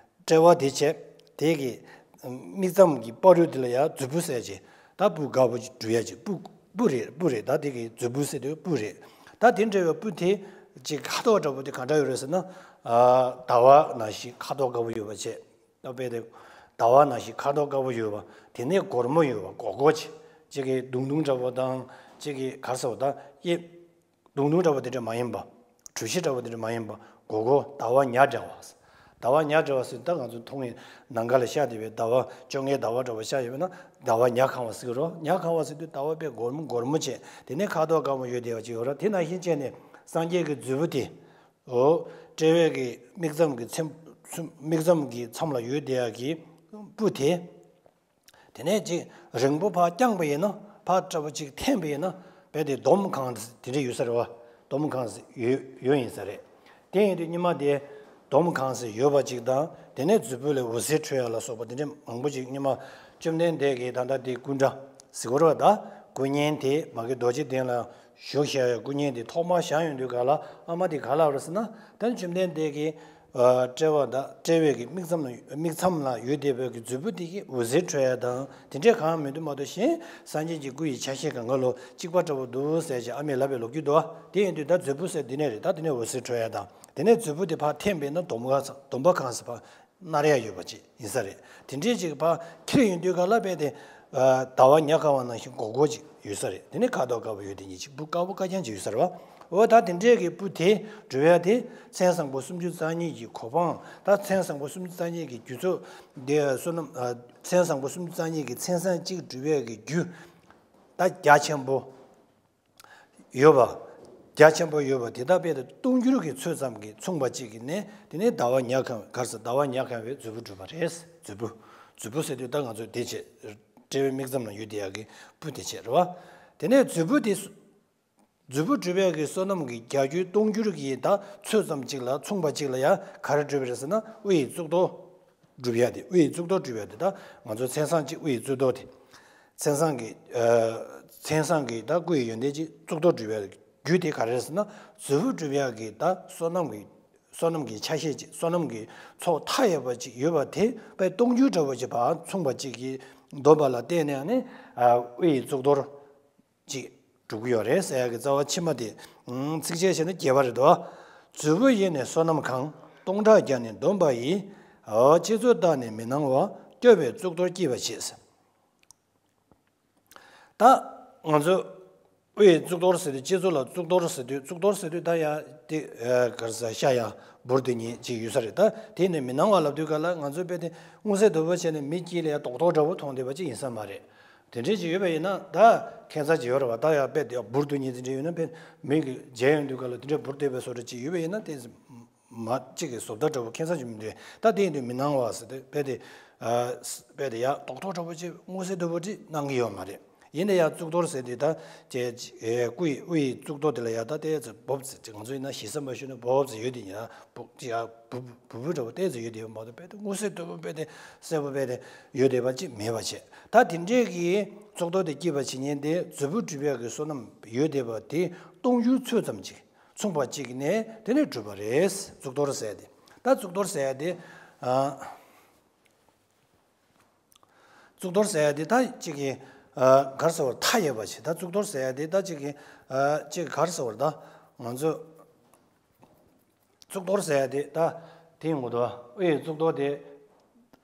དཔྲལ་བ་དེ་བྱས། དེ་གི་མིག་མཚམས་ཀྱི་བར་དུ་དེ་ལ་ཡང་མཛོད་སྤུ་ཟེར་ཅིག་ད་སྤུ་དཀར་པོ་ཅིག་སྒྲུབ་ཡག་ཅིག་སྤུ་སྤུ་རེད། སྤུ་རེད། ད་དེ་གི་མཛོད་སྤུ་ཟེར་དུས་སྤུ་རེད། ད་དེ་འདྲ་བའི་སྤུ་དེ་ ཅིག་ཁ་དོག་འདྲ་པོ་དེ་ག་འདྲ་ཡོད་རེད་ཟེར་ན། ཨ། ཟླ་བ་ནང་བཞིན་ཁ་དོག་དཀར་པོ་ཡོད་པ་བྱས། ད་དཔེ་དེ་ཟླ་བ་ནང་བཞིན་ཁ་དོག་དཀར་པོ་ཡོད་པ། དེ་ནས་སྒོར་མོ་ཡོད་པ། སྒོར་སྒོར་བྱས། ཅིག་གི་དུང་དུང་འདྲ་པོ་དང་། ཅིག་གི་ག་རེ་ཟེར་བ་དང་། ཨེ། དུང་དུང་འདྲ་པོ་དེ་འདྲ་མ་ཡིན་པ། གྲུ་བཞི་འདྲ་པོ་དེ་འདྲ་མ་ཡིན་པ། སྒོར་སྒོར། ཟླ་བ་ཉ་བསྒྲེས་པ། ཟླ་བ་ཉ་བསྒྲེས་པ་ཟེར་ད་ང་ཚོ་མཐོང་ཡིན། ནམ་མཁའ་ལ་ཤར་བསྡད་པའི་ཟླ་བ། བཅོ་ལྔའི་ཟླ་བ་འདྲ་པོ་ཤར་ཡོད་པ་ན་ཟླ་བ་ཉ་གང་བ་ཟེར་གྱི་རེད། ཉ་གང་བ་ཟེར་དུས་ཟླ་བ་དཔེ་སྒོར་མོ་སྒོར་མོ་བྱས། དེ་ནས་ཁ་དོག་དཀར་མོ་ཡོད་བསྡད་པ་ཅིག་ཡོད་རེད། དེ་ནང་བཞིན་བྱས་ནས་སངས་རྒྱས་ཀྱི་མཛོད་སྤུ་དེ། འོ། དཔྲལ་བའི་གི་མིག་མཚམས་ཀྱི་མཚམས། མིག་མཚམས་ཀྱི་མཚམས་ལ་ཡོད་བསྡད་ཡག་གི་སྤུ་དེ། དེ་ནས་ཅིག་རིང་པོ་ཕར་བརྐྱངས་པ་ཡིན་ན། ཕར་འདྲ་པོ་ཅིག་འཐེན་པ་ཡིན་ན། རྦད་དེ་འདོམ་གང་དེ་འདྲ་ཡོད་ས་རེད་བ། འདོམ་གང་ཟེར་ཡོད་ཡོད་ཡིན་ས་རེད། དེ་ཡིན་དུས་སྔོན་མ་དེ་འདོམ་གང་ཟེར་ཡོད་པ་ཅིག་དང་། དེ་ནས་མཛོད་སྤུ་ལས་འོད་ཟེར་འཕྲོ་ཡག་ལ་སོགས་པ་དེ་འདྲ་མང་པོ་ཅིག་སྔོན་མ་བཅོམ་ལྡན་འདས་ཀྱིས་ད་ལྟ་དེ་སྐུ་འདྲ་ཟེར་གྱི་རེད་བ། ད་སྐུ་བརྙན་དེ་མ་གི་རྡོ་རྗེ་གདན་ལ་བཞུགས་བཞག་ཡག་སྐུ་བརྙན་དེ་ཐོག་མར་བཞེངས་ཡོང་དུས་ག་ལ་ཨ་མ་དེ་ག་ལབ་རེད་ཟེར་ན། ད་བཅོམ་ལྡན་འདས་ཀྱིས། ཨ། དཔྲལ་བ་དང་དཔྲལ་བའི་གི་མིག་མཚམས་ལ། མིག་མཚམས་ལ་ཡོད་བསྡད་པའི་གི་མཛོད་སྤུ་དེ་གི་འོད་ཟེར་འཕྲོ་ཡག་དང་དེ་འདྲས་གང་མི་འདུག་མ་གཏོགས་གཞན་སངས་རྒྱས་ཀྱི་སྐུ་ཡི་ཆ་ཤས་གང་ག་ལོ་གཅིག་པ་འདྲ་པོ་འདུག་ཟེར་བྱས་ཨ་མས་ལབ་པའི་ལོ་རྒྱུས་འདུག་བ། དེ་ཡིན་དུས་ད་མཛོད་སྤུ་ཟེར་འདི་ནས་རེད། ད་དེ་ནས་འོད་ཟེར་འཕྲོ་ཡག་དང་། དེ་ནས་མཛོད་སྤུ་དེ་ཕར་འཐེན་པས་ན་འདོམ་གང་ཟེར། འདོམ་པ་གང་ཟེར་ཕར་མནར་ཡག་ཡོད་པ་ཅིག་ཡིན་ས་རེད། དེ་འདྲས་ཅིག་ཕར་འཁྱེར་ཡོང་དུས་ག་ལ་རྦད་དེ། ཨ། ཟླ་བ་ཉ་གང་བ་ནང་བཞིན་སྒོར་སྒོར་ཅིག་ཡོད་ས་རེད། དེ་ནས་ཁ་དོག་དཀར་པོ་ཡོད་དེ་ཉིད་ཅིག་སྤུ་དཀར་པོ་དཀར་རྐྱང་ཅིག་ཡོད་ས་རེད་བ། འོ། ད་དེ་འདྲས་ཀྱི་སྤུ་དེ་སྒྲུབ་ཡག་དེ་མཚན་བཟང་པོ་སུམ་ཅུ་རྩ་གཉིས་ཀྱི་གོ་འཕང་། ད་མཚན་བཟང་པོ་སུམ་ཅུ་རྩ་གཉིས་ཀྱི་རྒྱུ་ཚོགས་དེ་བསོད་ནམས། ཨ། མཚན་བཟང་པོ་སུམ་ཅུ་རྩ་གཉིས་ཀྱི་མཚན་བཟང་གཅིག་སྒྲུབ་ཡག་གི་རྒྱུ་ད་རྒྱ་ཆེན་པོ་ཡོད་པ། རྒྱ་ཆེན་པོ་ཡོད་པ་དེ་དག་རྦད་དེ་སྟོང་འགྱུར་གྱི་ཚོད་ཙམ་གྱི་མཚུངས་པ་གཅིག་གི་ནས། དེ་ནས་ཟླ་བ་ཉ་གང་། ག་རེ་ཟེར། ཟླ་བ་ཉ་གང་བའི་མཛོད་སྤུ་གྲུབ་པ་རེད། མཛོད་སྤུ། མཛོད་སྤུ་ཟེར་དུས་ད་ང་ཚོ་དེ་བྱས། དཔྲལ་བའི་མིག་མཚམས་ན་ཡོད་བསྡད་ཡག་གི་སྤུ་དེ་བྱས་རེད་བ། དེ་ནས་མཛོད་སྤུ་དེ། མཛོད་སྤུ་གྲུབ་ཡག་གི་བསོད་ནམས་ཀྱི་བརྒྱ་འགྱུར་སྟོང་འགྱུར་གྱི་ད་ཚོད་ཙམ་གཅིག་ལ། མཚུངས་པ་གཅིག་ལ་ཡང་ག་རེ་གྲུབ་པ་རེད་ཟེར་ན། དབུ་ཡི་གཙུག་ཏོར་གྲུབ་ཡག་དེ། དབུ་ཡི་གཙུག་ཏོར་གྲུབ་ཡག་དེ། ད་ང་ཚོ་མཚན་བཟང་གཅིག་དབུ་ཡི་གཙུག་ཏོར་དེ། མཚན་བཟང་གི། ཨ། མཚན་བཟང་གི་ད་སྐུ་ཡི་ཡོན་ཏན་གཅིག་གཙུག་ཏོར་གྲུབ་ཡག་རྒྱུ་དེ་ག་རེ་རེད་ཟེར་ན། མཛོད་སྤུ་གྲུབ་ཡག་གི་ད་བསོད་ནམས་ཀྱི། བསོད་ནམས་ཀྱི་ཆ་ཤས་ཅིག་བསོད་ནམས་ཀྱི་ཚོགས་མཐའ་ཡས་པ་ཅིག་ཡོད་པ་དེ་རྦད་སྟོང་འགྱུར་འདྲ་པོ་ཅིག་ཕར་མཚུངས་པ་ཅིག་གིས་འདོམས་པ་ལ་བརྟེན་ནས་ནི། ཨ། དབུ་ཡི་གཙུག་ཏོར་ཅིག་གྲུབ་ཀྱི་ཡོད་རེད་ཟེར་ཡག་གི་རྩ་བ་ཕྱི་མ་དེ། ཨང་། ཚིགས་བཅད་བྱས་ན་རྒྱས་པ་རེད་དོ། མཛོད་སྤུ་ཡི་ནི་བསོད་ནམས་གང་། སྟོང་ཕྲག་བརྒྱ་ནི་བསྡོམས་པ་ཡིས། ཨོ། ལྕེ་བཙུགས་དག་ནི་མི་སྣང་བ། སྐྱོབ་པའི་གཙུག་ཏོར་བསྐྱེད་པ་བྱེད། ད་ང་ཚོ་དབུ་ཡི་གཙུག་ཏོར་ཟེར་དུས། ལྕེ་བཙུགས་ལ་གཙུག་ཏོར་ཟེར་དུས། གཙུག་ཏོར་ཟེར་དུས་ད་ཡ་དེ། ཨ། ག་རེ་ཟེར། ཤ་ཡ་འབུར་དེ་ཉིད་ཅིག་ཡོད་ས་རེད། ད་དེ་ནི་མི་སྣང་བ་ལབ་དུས་ག་ལ་ང་ཚོ་རྦད་དེ་མངོན་གསལ་དོད་པོ་བྱས་ནས་མིག་དཀྱིལ་ལ་ཡ་རྡོག་རྡོག་འདྲ་པོ་མཐོང་བསྡད་པ་ཅིག་ཡིན་ས་མ་རེད། དེ་འདྲས་ཅིག་ཡོད་པ་ཡིན་ན་ད་ཁྱད་མཚར་ཅིག་ཡོད་རེད་བ། ད་ཡ་རྦད་དེ་འབུར་དེ་ཉིད་དེ་འདྲས་ཡོད་ན། རྦད་མིག་གིས་མཇལ་ཡོང་དུས་ག་ལ་དེ་འདྲས་འབུར་བསྡད་པའི་བཟོ་འདྲ་ཅིག་ཡོད་པ་ཡིན་ན། དེ་མ་གཅིག་གི་བཟོ་ལྟ་འདྲ་པོ་ཁྱད་མཚར་ཅིག་མི་འདུག་ད་དེ་ཡིན་དུས་མི་སྣང་བ་ཟེར་དུས་རྦད་དེ། ཨ། རྦད་དེ་ཡ་རྡོག་རྡོག་འདྲ་པོ་ཅིག་མངོན་གསལ་དོད་པོ་ཅིག་སྣང་གི་ཡོད་མ་རེད། ཡིན་ན་ཡང་གཙུག་ཏོར་ཟེར་དུས་ད་ཅེ། ཨེ། སྐུ་ཡི། དབུ་ཡི་གཙུག་ཏོར་དེ་ལ་ཡ་ད་ཏོག་ཙམ་སྦུབ་ཙམ་ཅིག་ང་ཚོ་ཡིན་ན་ཞེ་ས་མ་ཞུས་ན་སྦུབ་ཙམ་ཡོད་དེ་ཡ། སྦུབ་ཅིག་ཡ་སྦུབ་སྦུབ་སྦུབ་འདྲ་པོ་ཏོག་ཙམ་ཡོད་དེ་ཡོད་མ་གཏོགས་རྦད་དེ་མངོན་གསལ་དོད་པོ་རྦད་དེ་གསལ་པོ་རྦད་དེ་ཡོད་བསྡད་པ་ཅིག་མེད་པ་བྱས། ད་དེ་འདྲས་ཀྱི་གཙུག་ཏོར་དེ་བསྐྱེད་པ་བྱེད་མཁན་དེ། མཛོད་སྤུ་གྲུབ་ཡག་གི་བསོད་ནམས་ཡོད་བསྡད་པ་དེ་སྟོང་འགྱུར་ཚོད་ཙམ་ཅིག་མཚུངས་པ་ཅིག་ནས་དེ་ནས་གྲུབ་པ་རེད། གཙུག་ཏོར་ཟེར་ཡག་དེ། ད་གཙུག་ཏོར་ཟེར་ཡག་དེ། ཨ། གཙུག་ཏོར་ཟེར་ཡག་དེ་ད་ཅིག་གི། ཨ། ག་རེ་ཟེར་བ། མཐའ་ཡས་པ་ཅིག་ད་གཙུག་ཏོར་ཟེར་ཡག་དེ་ད་ཅིག་གི། ཨ། ཅིག་ག་རེ་ཟེར་བ། ད་ང་ཚོ་གཙུག་ཏོར་ཟེར་ཡག་དེ་ད་དེ་ཡིན་དགོས་འདུག་དབུ་ཡི་གཙུག་ཏོར་དེ།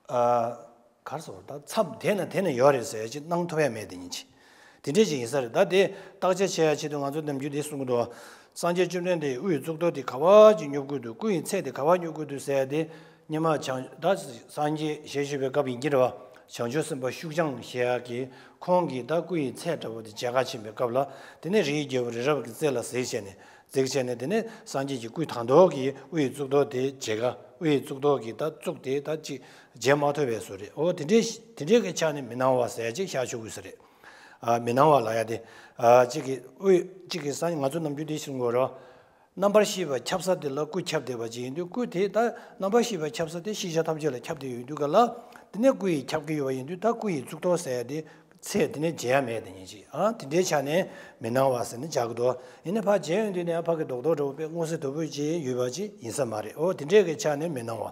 ཨ། ག་རེ་ཟེར་བ། ད་མཚམས་དེ་ན་དེ་ན་ཡོད་རེད་ཟེར་ཡག་ཅིག་སྣང་ཐུབ་ཡག་མེད་དེ་ཉིད་ཅིག་དེ་འདྲས་ཅིག་ཡིན་ས་རེད། ད་དེ་བརྟག་དཔྱད་བྱེད་ཡག་ཆེད་དུ་ང་ཚོ་ནམ་རྒྱུན་དེ་གསུང་གི་འདུག་སངས་རྒྱས་བཅོམ་ལྡན་འདས་དབུ་ཡི་གཙུག་ཏོར་དེ་ག་པར་ཅིག་སྙོབ་དགོས་འདུག་སྐུ་ཡི་ཚད་དེ་ག་པར་སྙོབ་དགོས་འདུག་ཟེར་ཡག་དེ། སྔོན་མ་བྱང་། ད་སངས་རྒྱས་ཞལ་བཞུགས་པའི་སྐབས་ཡིན་གྱི་རེད་བ། བྱང་ཆུབ་སེམས་དཔའ་ཤུགས་འཆང་ཞེས་ཡག་གིས་ཁོང་གིས་ད་སྐུ་ཡི་ཚད་འདྲ་པོ་དེ་མཇལ་ག་ཕྱིན་པའི་སྐབས་ལ། དེ་ནས་རིའི་རྒྱལ་པོ་རི་རབ་ཀྱི་རྩེ་ལ་གཟིགས་བྱས་ནས། གཟིགས་བྱས་ནས་དེ་ནས་སངས་རྒྱས་ཀྱི་སྐུ་དང་ཐོག་གི་དབུ་ཡི་གཙུག་ཏོར་དེ་མཇལ་ག་དབུ་ཡི་གཙུག་ཏོར་གྱི་ད་གཙུག་དེ་ད་ཅིག་མཇལ་མ་ཐུབ་པའི་བཟོ་རེད། འོ། དེ་འདྲའི་དེ་འདྲའི་གི་ཆ་ནས་མི་སྣང་བ་ཟེར་ཡག་ཅིག་ཤར་ཆོག་གི་ས་རེད། ཨ། མི་སྣང་བ་ལབ་ཡག་དེ། ཨ། གཅིག་གི་དབུས། གཅིག་གི་སངས། ང་ཚོ་ནམ་རྒྱུན་དེ་ཤེས་དགོས་རེད། རྣམ་པར་ཤེས་པ་ཁྱབ་ས་དེ་ལ་སྐུ་ཁྱབ་བསྡད་པ་ཅིག་ཡིན་དུས། སྐུ་དེ་ད་རྣམ་པར་ཤེས་པ་ཁྱབ་ས་དེ་ཤེས་བྱ་ཐམས་ཅད་ལ་ཁྱབ་བསྡད་ཡོད་དུས་ག་ལ། དེ་ནས་སྐུ་ཡིས་ཁྱབ་ཀྱི་ཡོད་པ་ཡིན་དུས། ད་སྐུ་ཡི་གཙུག་ཏོར་ཟེར་ཡག་དེ་ཚད་དེ་ནས་མཇལ་ཡག་མེད་དེ་ཉིད་ཅིག་ཨ། དེ་འདྲའི་ཆ་ནས་མི་སྣང་བ་ཟེར་ནས་མཇལ་གི་འདུག་ཡིན་ནའི་ཕར་མཇལ་ཡོང་དུས་ནས་ཕ་གི་རྡོག་རྡོག་འདྲ་པོ་དཔེ་མངོན་གསལ་དོད་པོ་ཅིག་ཡོད་པ་ཅིག་ཡིན་ས་མ་རེད། འོ། དེ་འདྲའི་གི་ཆ་ནས་མི་སྣང་བ།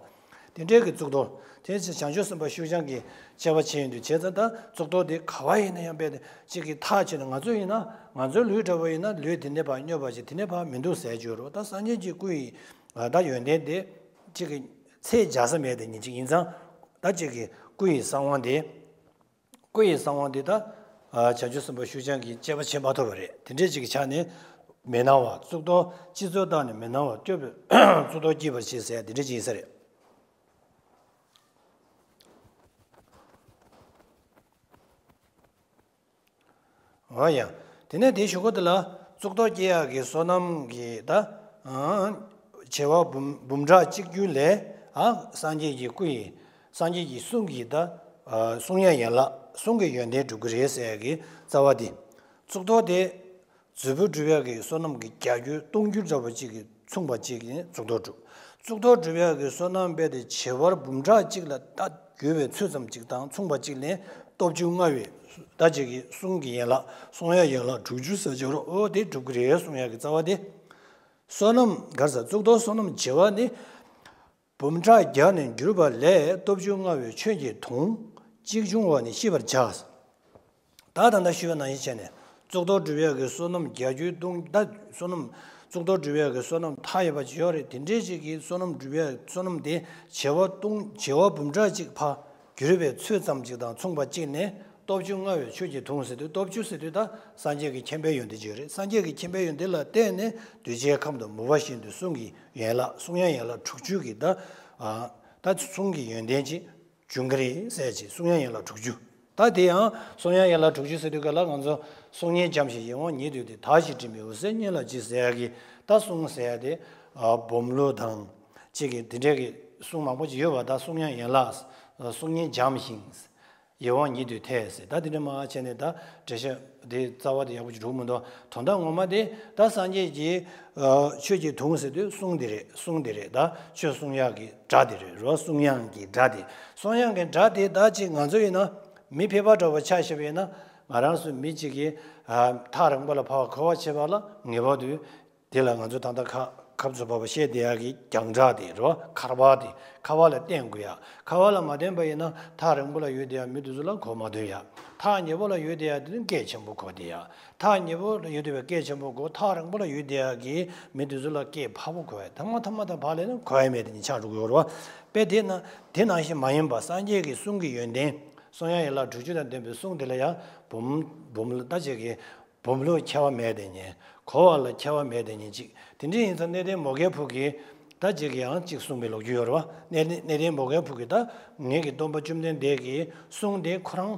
དེ་འདྲའི་གི་གཙུག་ཏོར་དེ་བྱང་ཆུབ་སེམས་དཔའ་ཤུགས་འཆང་གི་སྤྱད་པ་བྱས་ཡོང་དུས། བྱས་ཙང་ད་གཙུག་ཏོར་དེ་ག་བ་ཡིན་ན་ཡང་རྦད་དེ་གཅིག་གིས་ཐག་ཆོད་ནས། ང་ཚོ་ཡིན་ན། ང་ཚོའི་ལུས་འདྲ་བོ་ཡིན་ན་ལུས་དེ་ནས་ཕར་སྙོབ་པ་ཅིག་དེ་ནས་ཕར་མི་འདུག་ཟེར་རྒྱུ་རེད། ད་སངས་རྒྱས་ཀྱི་སྐུ་ཡི་ད་ཡོན་ཏན་དེ་གཅིག་གི་ཚད་བརྒྱ་ས་མེད་དེ་ཉིད་ཅིག་ཡིན་ཙང་། ད་གཅིག་གི་སྐུ་ཡི་གསང་བ་དེ། སྐུ་ཡི་གསང་བ་འདི་ད་བྱང་ཆུབ་སེམས་དཔའ་ཤུགས་འཆང་གིས་སྤྱད་པ་བྱེད་མ་ཐུབ་པ་རེད། དེ་འདྲའི་ཅིག་གི་ཆ་ནས་མི་སྣང་བ། གཙུག་ཏོར་སྤྱི་གཙུག་བཏགས་ནས་མི་སྣང་བ་སྐྱོབ་པའི་གཙུག་ཏོར་བསྐྱེད་པར་བྱེད་ཟེར་ཡ་དེ་འདྲ་ཅིག་ཡིན་ས་རེད། འོ་ཡ། དེ་ནས་དེའི་གཞུག་གུ་དེ་ལ་གཙུག་ཏོར་བསྐྱེད་ཡག་གི་བསོད་ནམས་ཀྱི་ད་ཨ་བྱེ་བ་འབུམ་འབུམ་ཕྲག་གཅིག་གྱུར་ལས། ཨ་སངས་རྒྱས་ཀྱི་སྐུ་ཡི། སངས་རྒྱས་ཀྱི་གསུང་གི་ད་ཨ་གསུང་དབྱངས་ཡན་ལག། གསུང་གི་ཡོན་ཏན་འགྲུབ་ཀྱི་རེད་ཟེར་ཡག་གི་རྩ་བ་དེ། གཙུག་ཏོར་དེ་མཛོད་སྤུ་སྒྲུབ་ཡག་གི་བསོད་ནམས་ཀྱི་བརྒྱ་འགྱུར་སྟོང་འགྱུར་འདྲ་བོ་གཅིག་གིས་མཚུངས་པ་གཅིག་ནས་གཙུག་ཏོར་སྒྲུབ། གཙུག་ཏོར་སྒྲུབ་ཡག་གི་བསོད་ནམས་རྦད་དེ་བྱེ་བ་འབུམ་ཕྲག་གཅིག་ལ་ད་རྒྱུ་བའི་ཚོད་ཙམ་གཅིག་དང་མཚུངས་པ་གཅིག་ལས། སྟོབས་བཅུ་མངའ་བའི་ད་ཅིག་གི་གསུང་གི་ཡན་ལག། གསུང་དབྱངས་ཡན་ལག་དྲུག་ཅུ་ཟེར་གྱི་རེད། འོ་དེ་འགྲུབ་ཀྱི་རེད་གསུང་ཡག་གི་རྩ་བ་དེ། བསོད་ནམས་ག་རེ་ཟེར། གཙུག་ཏོར་བསོད་ནམས་བྱེ་བ་ནི། འབུམ་ཕྲག་བརྒྱ་ནི་འགྱུར་བ་ལས། སྟོབས་བཅུ་མངའ་བའི་ཆོས་ཀྱི་དུང་། གཅིག་འབྱུང་བ་ནི་ཤེས་པར་བྱ། ད་ད་ལྟ་ཞུས་པ་ནང་བཞིན་བྱས་ནས། གཙུག་ཏོར་སྒྲུབ་ཡག་གི་བསོད་ནམས་བརྒྱ་འགྱུར་སྟོང་། ད་བསོད་ནམས། གཙུག་ཏོར་སྒྲུབ་ཡག་གི་བསོད་ནམས་མཐའ་ཡས་པ་ཅིག་ཡོད་རེད། དེ་འདྲའི་ཅིག་གི་བསོད་ནམས་སྒྲུབ་ཡག་བསོད་ནམས་དེ་བྱེ་བ་སྟོང་། བྱེ་བ་འབུམ་ཕྲག་གཅིག་ཕར་འགྱུར་བའི་ཚོད་ཙམ་གཅིག་དང་མཚུངས་པ་གཅིག་ནས། སྟོབས་བཅུ་མངའ་བའི་ཆོས་ཀྱི་དུང་ཟེར་དུས། སྟོབས་བཅུ་ཟེར་དུས་ད་སངས་རྒྱས་ཀྱི་མཁྱེན་པའི་ཡོན་ཏན་ཅིག་ཡོད་རེད། སངས་རྒྱས་ཀྱི་མཁྱེན་པའི་ཡོན་ཏན་ལ་བརྟེན་ནས་གདུལ་བྱའི་ཁམས་དུ་མོས་པ་བཞིན་དུ་གསུང་གི་ཡན་ལག། གསུང་དབྱངས་ཡན་ལག་དྲུག་ཅུ་གི་ད་ཨ་ད་གསུང་གི་ཡོན་ཏན་ཅིག་འབྱུང་གི་རེད་ཟེར་ཅིག། གསུང་དབྱངས་ཡན་ལག་དྲུག་ཅུ། ད་དེ་ཡང་གསུང་དབྱངས་ཡན་ལག་དྲུག་ཅུ་ཟེར་དུས་ག་ལ། ང་ཚོ་གསུང་སྙན་འཇམ་ཞིང་ཡིད་འོང་ཉིད་དུ་སྟེ། དག་ཞིང་སྤྲིན་མེད་འོད་གསལ་སྙན་ལ་བརྗིད་ཟེར་ཡག་གི་ད་གསུང་ཟེར་ཡག་དེ། ཨ་འབུམ་ལུགས་དང་ཅིག་གི་དེ་འདྲའི་གི་གསུང་མང་པོ་ཅིག་ཡོད་པ། ད་གསུང་དབྱངས་ཡན་ལག། གསུང་སྙན་འཇམ་ཞིང་། ཡིད་འོང་ཉིད་དུ་འཐད་ཟེར། ད་དེ་འདྲ་མ་བྱས་ནས་ད་འགྲེལ་བཤད་དེ་རྩ་བ་དེ་ཡག་པོ་ཅིག་འགྲོ་གི་མི་འདུག། དོན་དག་ངོ་མ་དེ་ད་སངས་རྒྱས་ཀྱི་ཨ་ཆོས་ཀྱི་དུང་ཟེར་དུས་གསུང་དེ་རེད། གསུང་དེ་རེད། ད་ཆོས་གསུང་ཡག་གི་སྒྲ་དེ་རེད་རོ། གསུང་དབྱངས་ཀྱི་སྒྲ་དེ། གསུང་དབྱངས་ཀྱི་སྒྲ་དེ་ད་ཅིག་ང་ཚོ་ཡིན་ན་མི་ཕལ་པ་འདྲ་བོ་ཆ་བཞག་པ་ཡིན་ན། ང་རང་ཚོ་མི་གཅིག་གིས་ཨ་ཐག་རིང་པོ་ལ་ཕར་གོ་བ་བྱེད་པ་ལ་ངེས་པར་དུ། དེ་ལ་ང་ཚོ་ད་ལྟ་ཁ་ཁབ་ཚོ་བབས་པ་བཤད་བསྡད་ཡག་གི་རྒྱང་གྲགས་དེ་རེད་བ། ཁར་བ་དེ། ཁར་བ་ལ་བརྟེན་དགོས་ཡ། ཁར་བ་ལ་མ་བརྟེན་པ་ཡིན་ན་ཐག་རིང་པོ་ལ་ཡོད་བསྡད་ཡ་མི་དེ་ཚོ་ལ་གོ་མ་ཐུབ་ཡ། ཐག་ཉེ་པོ་ལ་ཡོད་བསྡད་ཡ་དེ་ནི་སྐད་ཆེན་པོ་གོ་བསྡད་ཡ། ཐག་ཉེ་པོ་ལ་ཡོད་བསྡད་པའི་སྐད་ཆེན་པོ་གོ། ཐག་རིང་པོ་ལ་ཡོད་བསྡད་ཡ་གི་མི་དེ་ཚོ་ལ་སྐད་ཕར་པོ་གོ་ཡ། ཐ་མ་ཐ་མ་དང་བག་ལས་ན་གོ་ཡ་མེད་དེ་ནི་ཆགས་འགྲོ་གི་ཡོད་རེད་བ། དཔེ་དེ་ན་དེ་ནང་བཞིན་མ་ཡིན་པ། སངས་རྒྱས་ཀྱི་གསུང་གི་ཡོན་ཏན། གསུང་དབྱངས་ཡན་ལག་དྲུག་ཅུ་དང་ལྡན་པའི་གསུང་དེ་ལ་ཡང་འབུམ་འབུམ་ལ་ད་ཅིག་གི་འབུམ་ལུགས་ཁྱད་པར་མེད་དེ་ཉིད། གོ་བ་ལ་ཁྱད་པར་མེད་དེ་ཉིད་ཅིག། དེ་འདྲ་ཡིན་ཙང་གནས་བརྟན་མོའུ་འགལ་ཕུག་གིས་ད་ཅིག་ཡང་ཅིག་གསུངས་པའི་ལོ་རྒྱུས་ཡོད་རེད་བ། གནས་གནས་བརྟན་མོའུ་འགལ་ཕུག་གིས་ད་ངེད་ཀྱི་སྟོན་པ་བཅོམ་ལྡན་འདས་ཀྱི་གསུང་དེ་ཁོ་རང་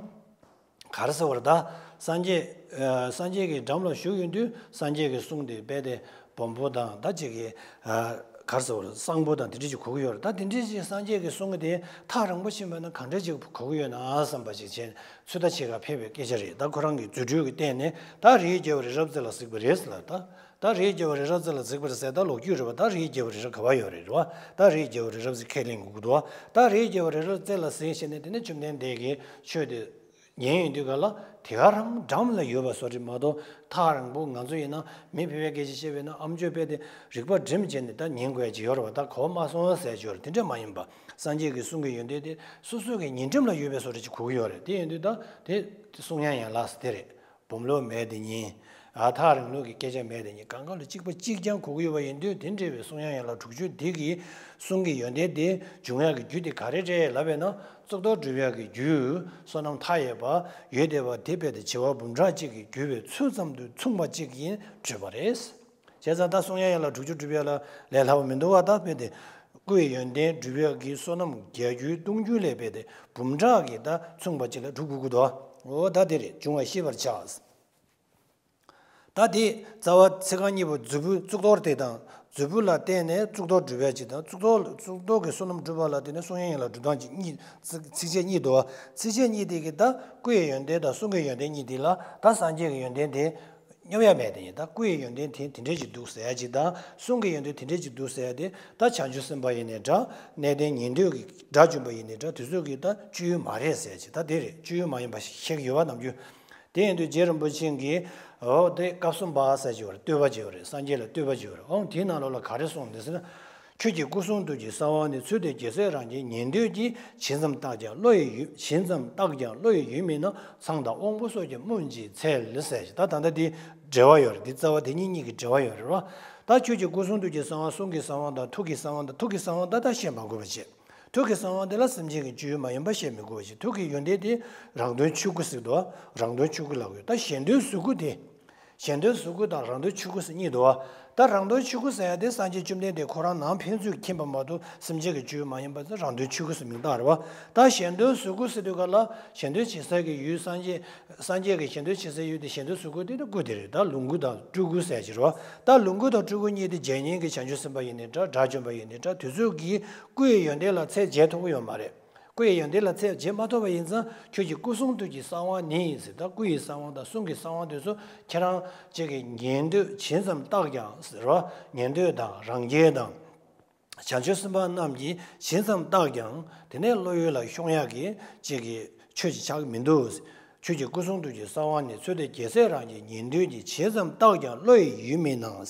ག་རེ་ཟེར་བ་རེད། ད་སངས་རྒྱས་ཨ་སངས་རྒྱས་ཀྱི་འགྲམ་ལ་བཞུགས་ཡོང་དུས་སངས་རྒྱས་ཀྱི་གསུང་དེ་རྦད་དེ་སྦོམ་པོ་དང་ད་ཅིག་གི་ཨ་ག་རེ་ཟེར་བ་རེད། གསང་པོ་དང་དེ་འདྲ་ཅིག་གོ་གི་ཡོད་རེད། ད་དེ་འདྲ་ཅིག་སངས་རྒྱས་ཀྱི་གསུང་གི་དེ་ཐག་རིང་པོ་ཕྱིན་པ་ན་གང་འདྲ་ཅིག་གོ་གི་ཡོད་ན་བསམ་པ་ཅིག་བྱས། ཚོད་ལྟ་བྱེད་གར་ཕེབས་པའི་སྐད་ཆ་རེད། ད་ཁོ་རང་གི་རྫུ་འཕྲུལ་གྱི་སྟེང་ནས་ད་རིའི་རྒྱལ་བ་རི་རབ་རྩེ་ལ་གཟིགས་པ་རེད་ཟེར་ལ། ད་ད་རིའི་རྒྱལ་བ་རི་རབ་རྩེ་ལ་གཟིགས་པ་རེད་ཟེར། ད་ལོ་རྒྱུས་རེད་བ། ད་རིའི་རྒྱལ་བ་རི་རབ་ག་པར་ཡོད་རེད་རེད་བ། ད་རིའི་རྒྱལ་བ་རི་རབ་རྩེ་ཁས་ལེན་དགོས་ཀྱི་འདུག་བ། ད་རིའི་རྒྱལ་བ་རི་རབ་རྩེ་ལ་གཟིགས་བྱས་ནས་དེ་ནས་བཅོམ་ལྡན་འདས་ཀྱི་ཆོས་དེ་ཉན་ཡོང་དུས་ག་ལ་དེ་ག་རང་འགྲམ་ལ་ཡོད་པ་བཟོ་འདྲ་མ་གཏོགས། ཐག་རིང་པོ། ང་ཚོ་ཡིན་ན་མི་ཕལ་པའི་སྐད་ཆ་བཤད་པས་ན་ཨ་མཆོག་དཔེ་དེ་རིག་པ་སྒྲིམ་བྱས་ནས་ད་ཉན་དགོས་ཡ་ཅིག་ཡོད་རེད་བ། ད་གོ་མ་སོང་ཟེར་ཡ་ཅིག་ཡོད་རེད། དེ་འདྲ་མ་ཡིན་པ། སངས་རྒྱས་ཀྱི་གསུང་གི་ཡོན་ཏན་དེ་སོ་སོ་གི་ཉིན་གྲངས་ལ་ཡོད་པའི་བཟོ་འདྲ་ཅིག་གོ་གི་ཡོད་རེད། དེ་ཡིན་དུས་ད་དེ་གསུང་དབྱངས་ཡན་ལག་ཟེར་དེ་རེད། སྦོམ་ལུགས་མེད་དེ་ཉིད། ཨ་ཐག་རིང་ལུགས་ཀྱི་སྐད་ཆ་མེད་དེ་ཉིད། གང་ག་ལ་གཅིག་པ་གཅིག་རྐྱང་གོ་གི་ཡོད་པ་ཡིན་དུས། དེ་འདྲ་བའི་གསུང་དབྱངས་ཡན་ལག་དྲུག་ཅུ་དེ་གི་གསུང་གི་ཡོན་ཏན་དེ་འབྱུང་ཡག་གི་རྒྱུ་དེ་ག་རེ་རེད་ལབ་པས་ན། གཙུག་ཏོར་སྒྲུབ་ཡག་གི་རྒྱུ་བསོད་ནམས་མཐའ་ཡས་པ་ཡོད་བསྡད་པ་དེ་རྦད་དེ་བྱེ་བ་འབུམ་ཕྲག་གཅིག་གིས་བསྒྱུར་བའི་ཚུལ་ཙམ་དུ་མཚུངས་པ་གཅིག་ཡིན་བརྗོད་པ་རེད། བྱས་ཙང་ད་གསུང་དབྱངས་ཡན་ལག་དྲུག་ཅུ་སྒྲུབ་ཡག་ལ་ལས་སླ་བོ་མི་འདུག་བ། ད་རྦད་དེ་སྐུ་ཡི་ཡོན་ཏན་སྒྲུབ་ཡག་གི་བསོད་ནམས་བརྒྱ་འགྱུར་སྟོང་འགྱུར་ལས་རྦད་དེ་འབུམ་ཕྲག་གིས་ད་མཚུངས་པ་གཅིག་ལ་གྲུབ་དགོས་ཀྱི་འདུག། འོ་ད་དེ་རེད། འབྱུང་བ་ཤེས་པར་བྱ། ད་དེ་རྩ་བ་ཚིག་རྐང་གཉིས་པོ་མཛོད་སྤུ་གཙུག་ཏོར་དེ་དང་། མཛོད་སྤུ་ལ་བརྟེན་ནས་གཙུག་ཏོར་སྒྲུབ་ཡག་གཅིག་དང་། གཙུག་ཏོར་གཙུག་ཏོར་གྱི་བསོད་ནམས་སྒྲུབ་པ་ལ་བརྟེན་ནས་གསུང་དབྱངས་ཡན་ལག་སྒྲུབ་སྟངས་གཅིག་གཉིས། ཚིགས་བཅད་གཉིས་འདུག། ཚིགས་བཅད་གཉིས་དེ་གི་ད་སྐུ་ཡི་ཡོན་ཏན་དང་གསུང་གི་ཡོན་ཏན་གཉིས་དེ་ལ་ད་སངས་རྒྱས་ཀྱི་ཡོན་ཏན་དེ་སྙོབ་ཡག་མེད་དེ་ཉིད། ད་སྐུ་ཡི་ཡོན་ཏན་དེ་དེ་འདྲ་ཅིག་འདུག་ཟེར་ཡག་གཅིག་དང་། གསུང་གི་ཡོན་ཏན་དེ་འདྲ་ཅིག་འདུག་ཟེར་ཡག་དེ། ད་བྱང་ཆུབ་སེམས་དཔའ་ཡིན་ནའི་འདྲ། གནས་བརྟན་ཉན་ཐོས་ཀྱི་དགྲ་བཅོམ་པ་ཡིན་ནའི་འདྲ། དེ་ཚོ་གི་ད་སྤྱོད་ཡུལ་མ་རེད་ཟེར་ཡག་གཅིག། ད་དེ་རེད། སྤྱོད་ཡུལ་མ་ཡིན་པ་ཞིག་བཤད་ཀྱི་ཡོད་པ་ནམ་རྒྱུན། དེ་ཡིན་དུས་རྗེ་རིན་པོ་ཆེ་གིས་འོ་དེ་སྐབས་སུ་བབ་ཟེར་གྱི་ཡོད་རེད། བསྟོད་པ་བྱས་ཡོད་རེད། སངས་རྒྱས་ལ་བསྟོད་པ་བྱས་ཡོད་རེད། འོང་དེའི་ནང་ལོགས་ལ་ག་རེ་གསུངས་འདུག་ཟེར་ན། ཁྱོད་ཀྱི་སྐུ་གསུང་ཐུགས་ཀྱི་གསང་བ་ནི། ཚུལ་དེ་རྒྱལ་སྲས་རང་གི་ཉན་ཐོས་ཀྱི། ཇི་ཙམ་བརྟགས་ཀྱང་བློ་ཡི་ཡུལ། ཇི་ཙམ་བརྟགས་ཀྱང་བློ་ཡི་ཡུལ་མིན་ན། ཚངས་དང་དབང་པོ་སོགས་ཀྱིས་སྨོས་ཅི་འཚལ་ཟེར། ད་ད་ལྟ་འདི་འབྲེལ་བ་ཡོད་རེད། འདི་རྩ་བ་དེ་གཉིས་གཉིས་ཀྱི་འབྲེལ་བ་ཡོད་རེད་བ། ད་ཁྱོད་ཀྱི་སྐུ་གསུང་ཐུགས་ཀྱི་གསང་བ། གསུང་གི་གསང་བ་དང་ཐུགས་ཀྱི་གསང་བ་དང་། ཐུགས་ཀྱི་གསང་བ་ད་ད་བཤད་མ་དགོས་པ་བྱས། ཐུགས་ཀྱི་གསང་བ་འདི་ལ་སེམས་ཅན་གྱི་སྤྱོད་ཡུལ་མ་ཡིན་པ་བཤད་མི་དགོས་པ་བྱས། ཐུགས་ཀྱི་ཡོན་ཏན་དེ་རང་དོན་ཆོས་སྐུ་ཟེར་འདུག་བ། རང་དོན་ཆོས་སྐུ་ལབ་ཡོད། ད་གཞན་དོན་གཟུགས་སྐུ་དེ། གཞན་དོན་གཟུགས་སྐུ་དང་རང་དོན་ཆོས་སྐུ་ཟེར་གཉིས་འདུག་བ། ད་རང་དོན་ཆོས་སྐུ་ཟེར་ཡ་དེ་སངས་རྒྱས་བཅོམ་ལྡན་འདས་ཁོ་རང་ནང་ཕན་ཚུན་མཁྱེན་པ་མ་གཏོགས་སེམས་ཅན་གྱི་སྤྱོད་ཡུལ་མ་ཡིན་པ་ཚོ་རང་དོན་ཆོས་སྐུ་ཟེར་མིང་བཏགས་རེད་བ། ད་གཞན་དོན་གཟུགས་སྐུ་ཟེར་དུས་ག་ལ་གཞན་དོན་བྱེད་སའི་གི་ཡུལ་སངས་རྒྱས། སངས་རྒྱས་ཀྱི་གཞན་དོན་བྱེད་སའི་ཡུལ་དེ་གཞན་དོན་གཟུགས་སྐུ་དེ་ནི་སྐུ་དེ་རེད། ད་ལོངས་སྐུ་དང་སྤྲུལ་སྐུ་ཟེར་གྱི་རེད་བ། ད་ལོངས་སྐུ་དང་སྤྲུལ་སྐུ་གཉིས་དེ་རྗེ་ཉིད་ཀྱི་བྱང་ཆུབ་སེམས་དཔའ་ཡིན་ནའི་འདྲ། དགྲ་བཅོམ་པ་ཡིན་ནའི་འདྲ། དེ་ཚོས་ཀྱི་སྐུ་ཡི་ཡོན་ཏན་ལ་ཚད་འཇལ་ཐུབ་ཀྱི་ཡོད་མ་རེད། སྐུ་ཡི་ཡོན་ཏན་ལ་ཚད་འཇལ་མ་ཐུབ་པ་ཡིན་ཙང་། ཁྱོད་ཀྱི་སྐུ་གསུང་ཐུགས་ཀྱི་གསང་བ་ནི་ཟེར། ད་སྐུ་ཡི་གསང་བ་དང་གསུང་གི་གསང་བ་དེ་ཚོ་ཁྱེད་རང་ཅག་གི་ཉན་ཐོས། ཇི་ཙམ་བརྟགས་ཀྱང་ཟེར་བ། ཉན་ཐོས་དང་རང་རྒྱལ་དང་། བྱང་ཆུབ་སེམས་དཔའ་རྣམས་ཀྱིས་ཇི་ཙམ་བརྟགས་ཀྱང་དེ་ནས་བློ་ཡུལ་ལ་ཤོང་ཡག་གི་ཅིག་གི་ཆོས་ཅིག་ཆགས་ཀྱི་མི་འདུག། ཁྱོད་ཀྱི་སྐུ་གསུང་ཐུགས་ཀྱི་གསང་བ་ནི། ཚུལ་དེ་རྒྱལ་སྲས་རང་གི་ཉན་ཐོས་ཀྱི། ཇི་ཙམ་བརྟགས་ཀྱང་བློ་ཡི་ཡུལ་མིན་ན།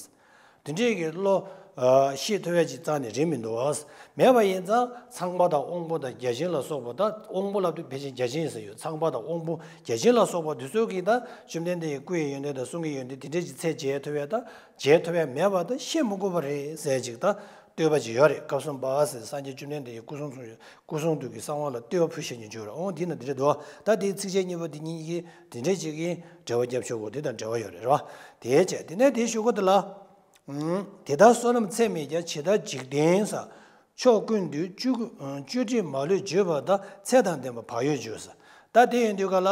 དེ་འདྲའི་གི་བློ་ཨ་ཤེས་ཐུབ་ཡ་ཅིག་རྩ་ནས་རེད་མི་འདུག་བ། མེད་པ་ཡིན་ཙང་ཚངས་པ་དང་དབང་པོ་དང་བརྒྱ་བྱིན་ལ་སོགས་པ། ད་དབང་པོ་ལབ་དུས་ཕལ་ཆེར་བརྒྱ་བྱིན་ཟེར་ཡོད། ཚངས་པ་དང་དབང་པོ་བརྒྱ་བྱིན་ལ་སོགས་པ་དེ་ཚོ་གིས་ད་བཅོམ་ལྡན་འདས་ཀྱི་སྐུ་ཡི་ཡོན་ཏན་དང་གསུང་གི་ཡོན་ཏན་དེ་འདྲའི་ཅིག་ཚད་འཇལ་ཐུབ་ཡ། ད་འཇལ་ཐུབ་ཡ་མེད་པ་ད་བཤད་མི་དགོས་པ་རེད་ཟེར་ཅིག་ད་བསྟོད་པ་ཅིག་ཡོད་རེད། སྐབས་སུ་བབ་ཟེར། སངས་རྒྱས་བཅོམ་ལྡན་འདས་ཀྱི་སྐུ་གསུང་ཐུགས། སྐུ་གསུང་ཐུགས་ཀྱི་གསང་བ་ལ་བསྟོད་པ་ཕུལ་བྱེད་ཀྱི་འཇུག་རེད། འོང་འདི་ན་འདི་འདྲ་འདུག། ད་དེའི་ཚིགས་བཅད་གཉིས་པོ་འདི་གཉིས་ཀྱིས་དེ་འདྲ་ཅིག་གིས་འབྲེལ་བ་རྒྱབ་ཆོག་གོ། དེ་དང་འབྲེལ་བ་ཡོད་རེད་རེད་བ། དེའི་ཆེད་དེ་ནས་དེའི་གཞུག་གུ་དེ་ལ། དེ་ལྟར་བསོད་ནམས་ཚད་མེད་ཀྱང་། ཇི་ལྟར་འཇིག་རྟེན་ཟེར། ཕྱོགས་ཀུན་ཏུ་བཅུ་བཅུ་དྲིས་མ་ལུས་བརྗོད་པ་ལྟར། ཚད་དང་ལྡན་པ་བག་ཡོད་བརྗོད་ཟེར། ད་དེ་ཡིན་དུས་ག་ལ་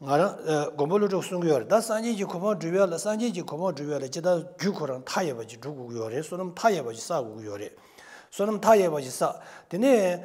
ང་རང་ཨ་མགོན་པོ་ཀླུ་སྒྲུབ་གསུང་གི་ཡོད་རེད། ད་སངས་རྒྱས་ཀྱི་གོ་འཕང་སྒྲུབ་ཡ་ལ། སངས་རྒྱས་ཀྱི་གོ་འཕང་སྒྲུབ་ཡ་ལ་ཇི་ལྟར་རྒྱུ་ཁོ་རང་མཐའ་ཡས་པ་ཅིག་སྒྲུབ་དགོས་ཀྱི་ཡོད་རེད། བསོད་ནམས་མཐའ་ཡས་པ་ཅིག་བསགས་དགོས་ཀྱི་ཡོད་རེད། བསོད་ནམས་མཐའ་ཡས་པ་ཅིག་བསགས། དེ་ནས།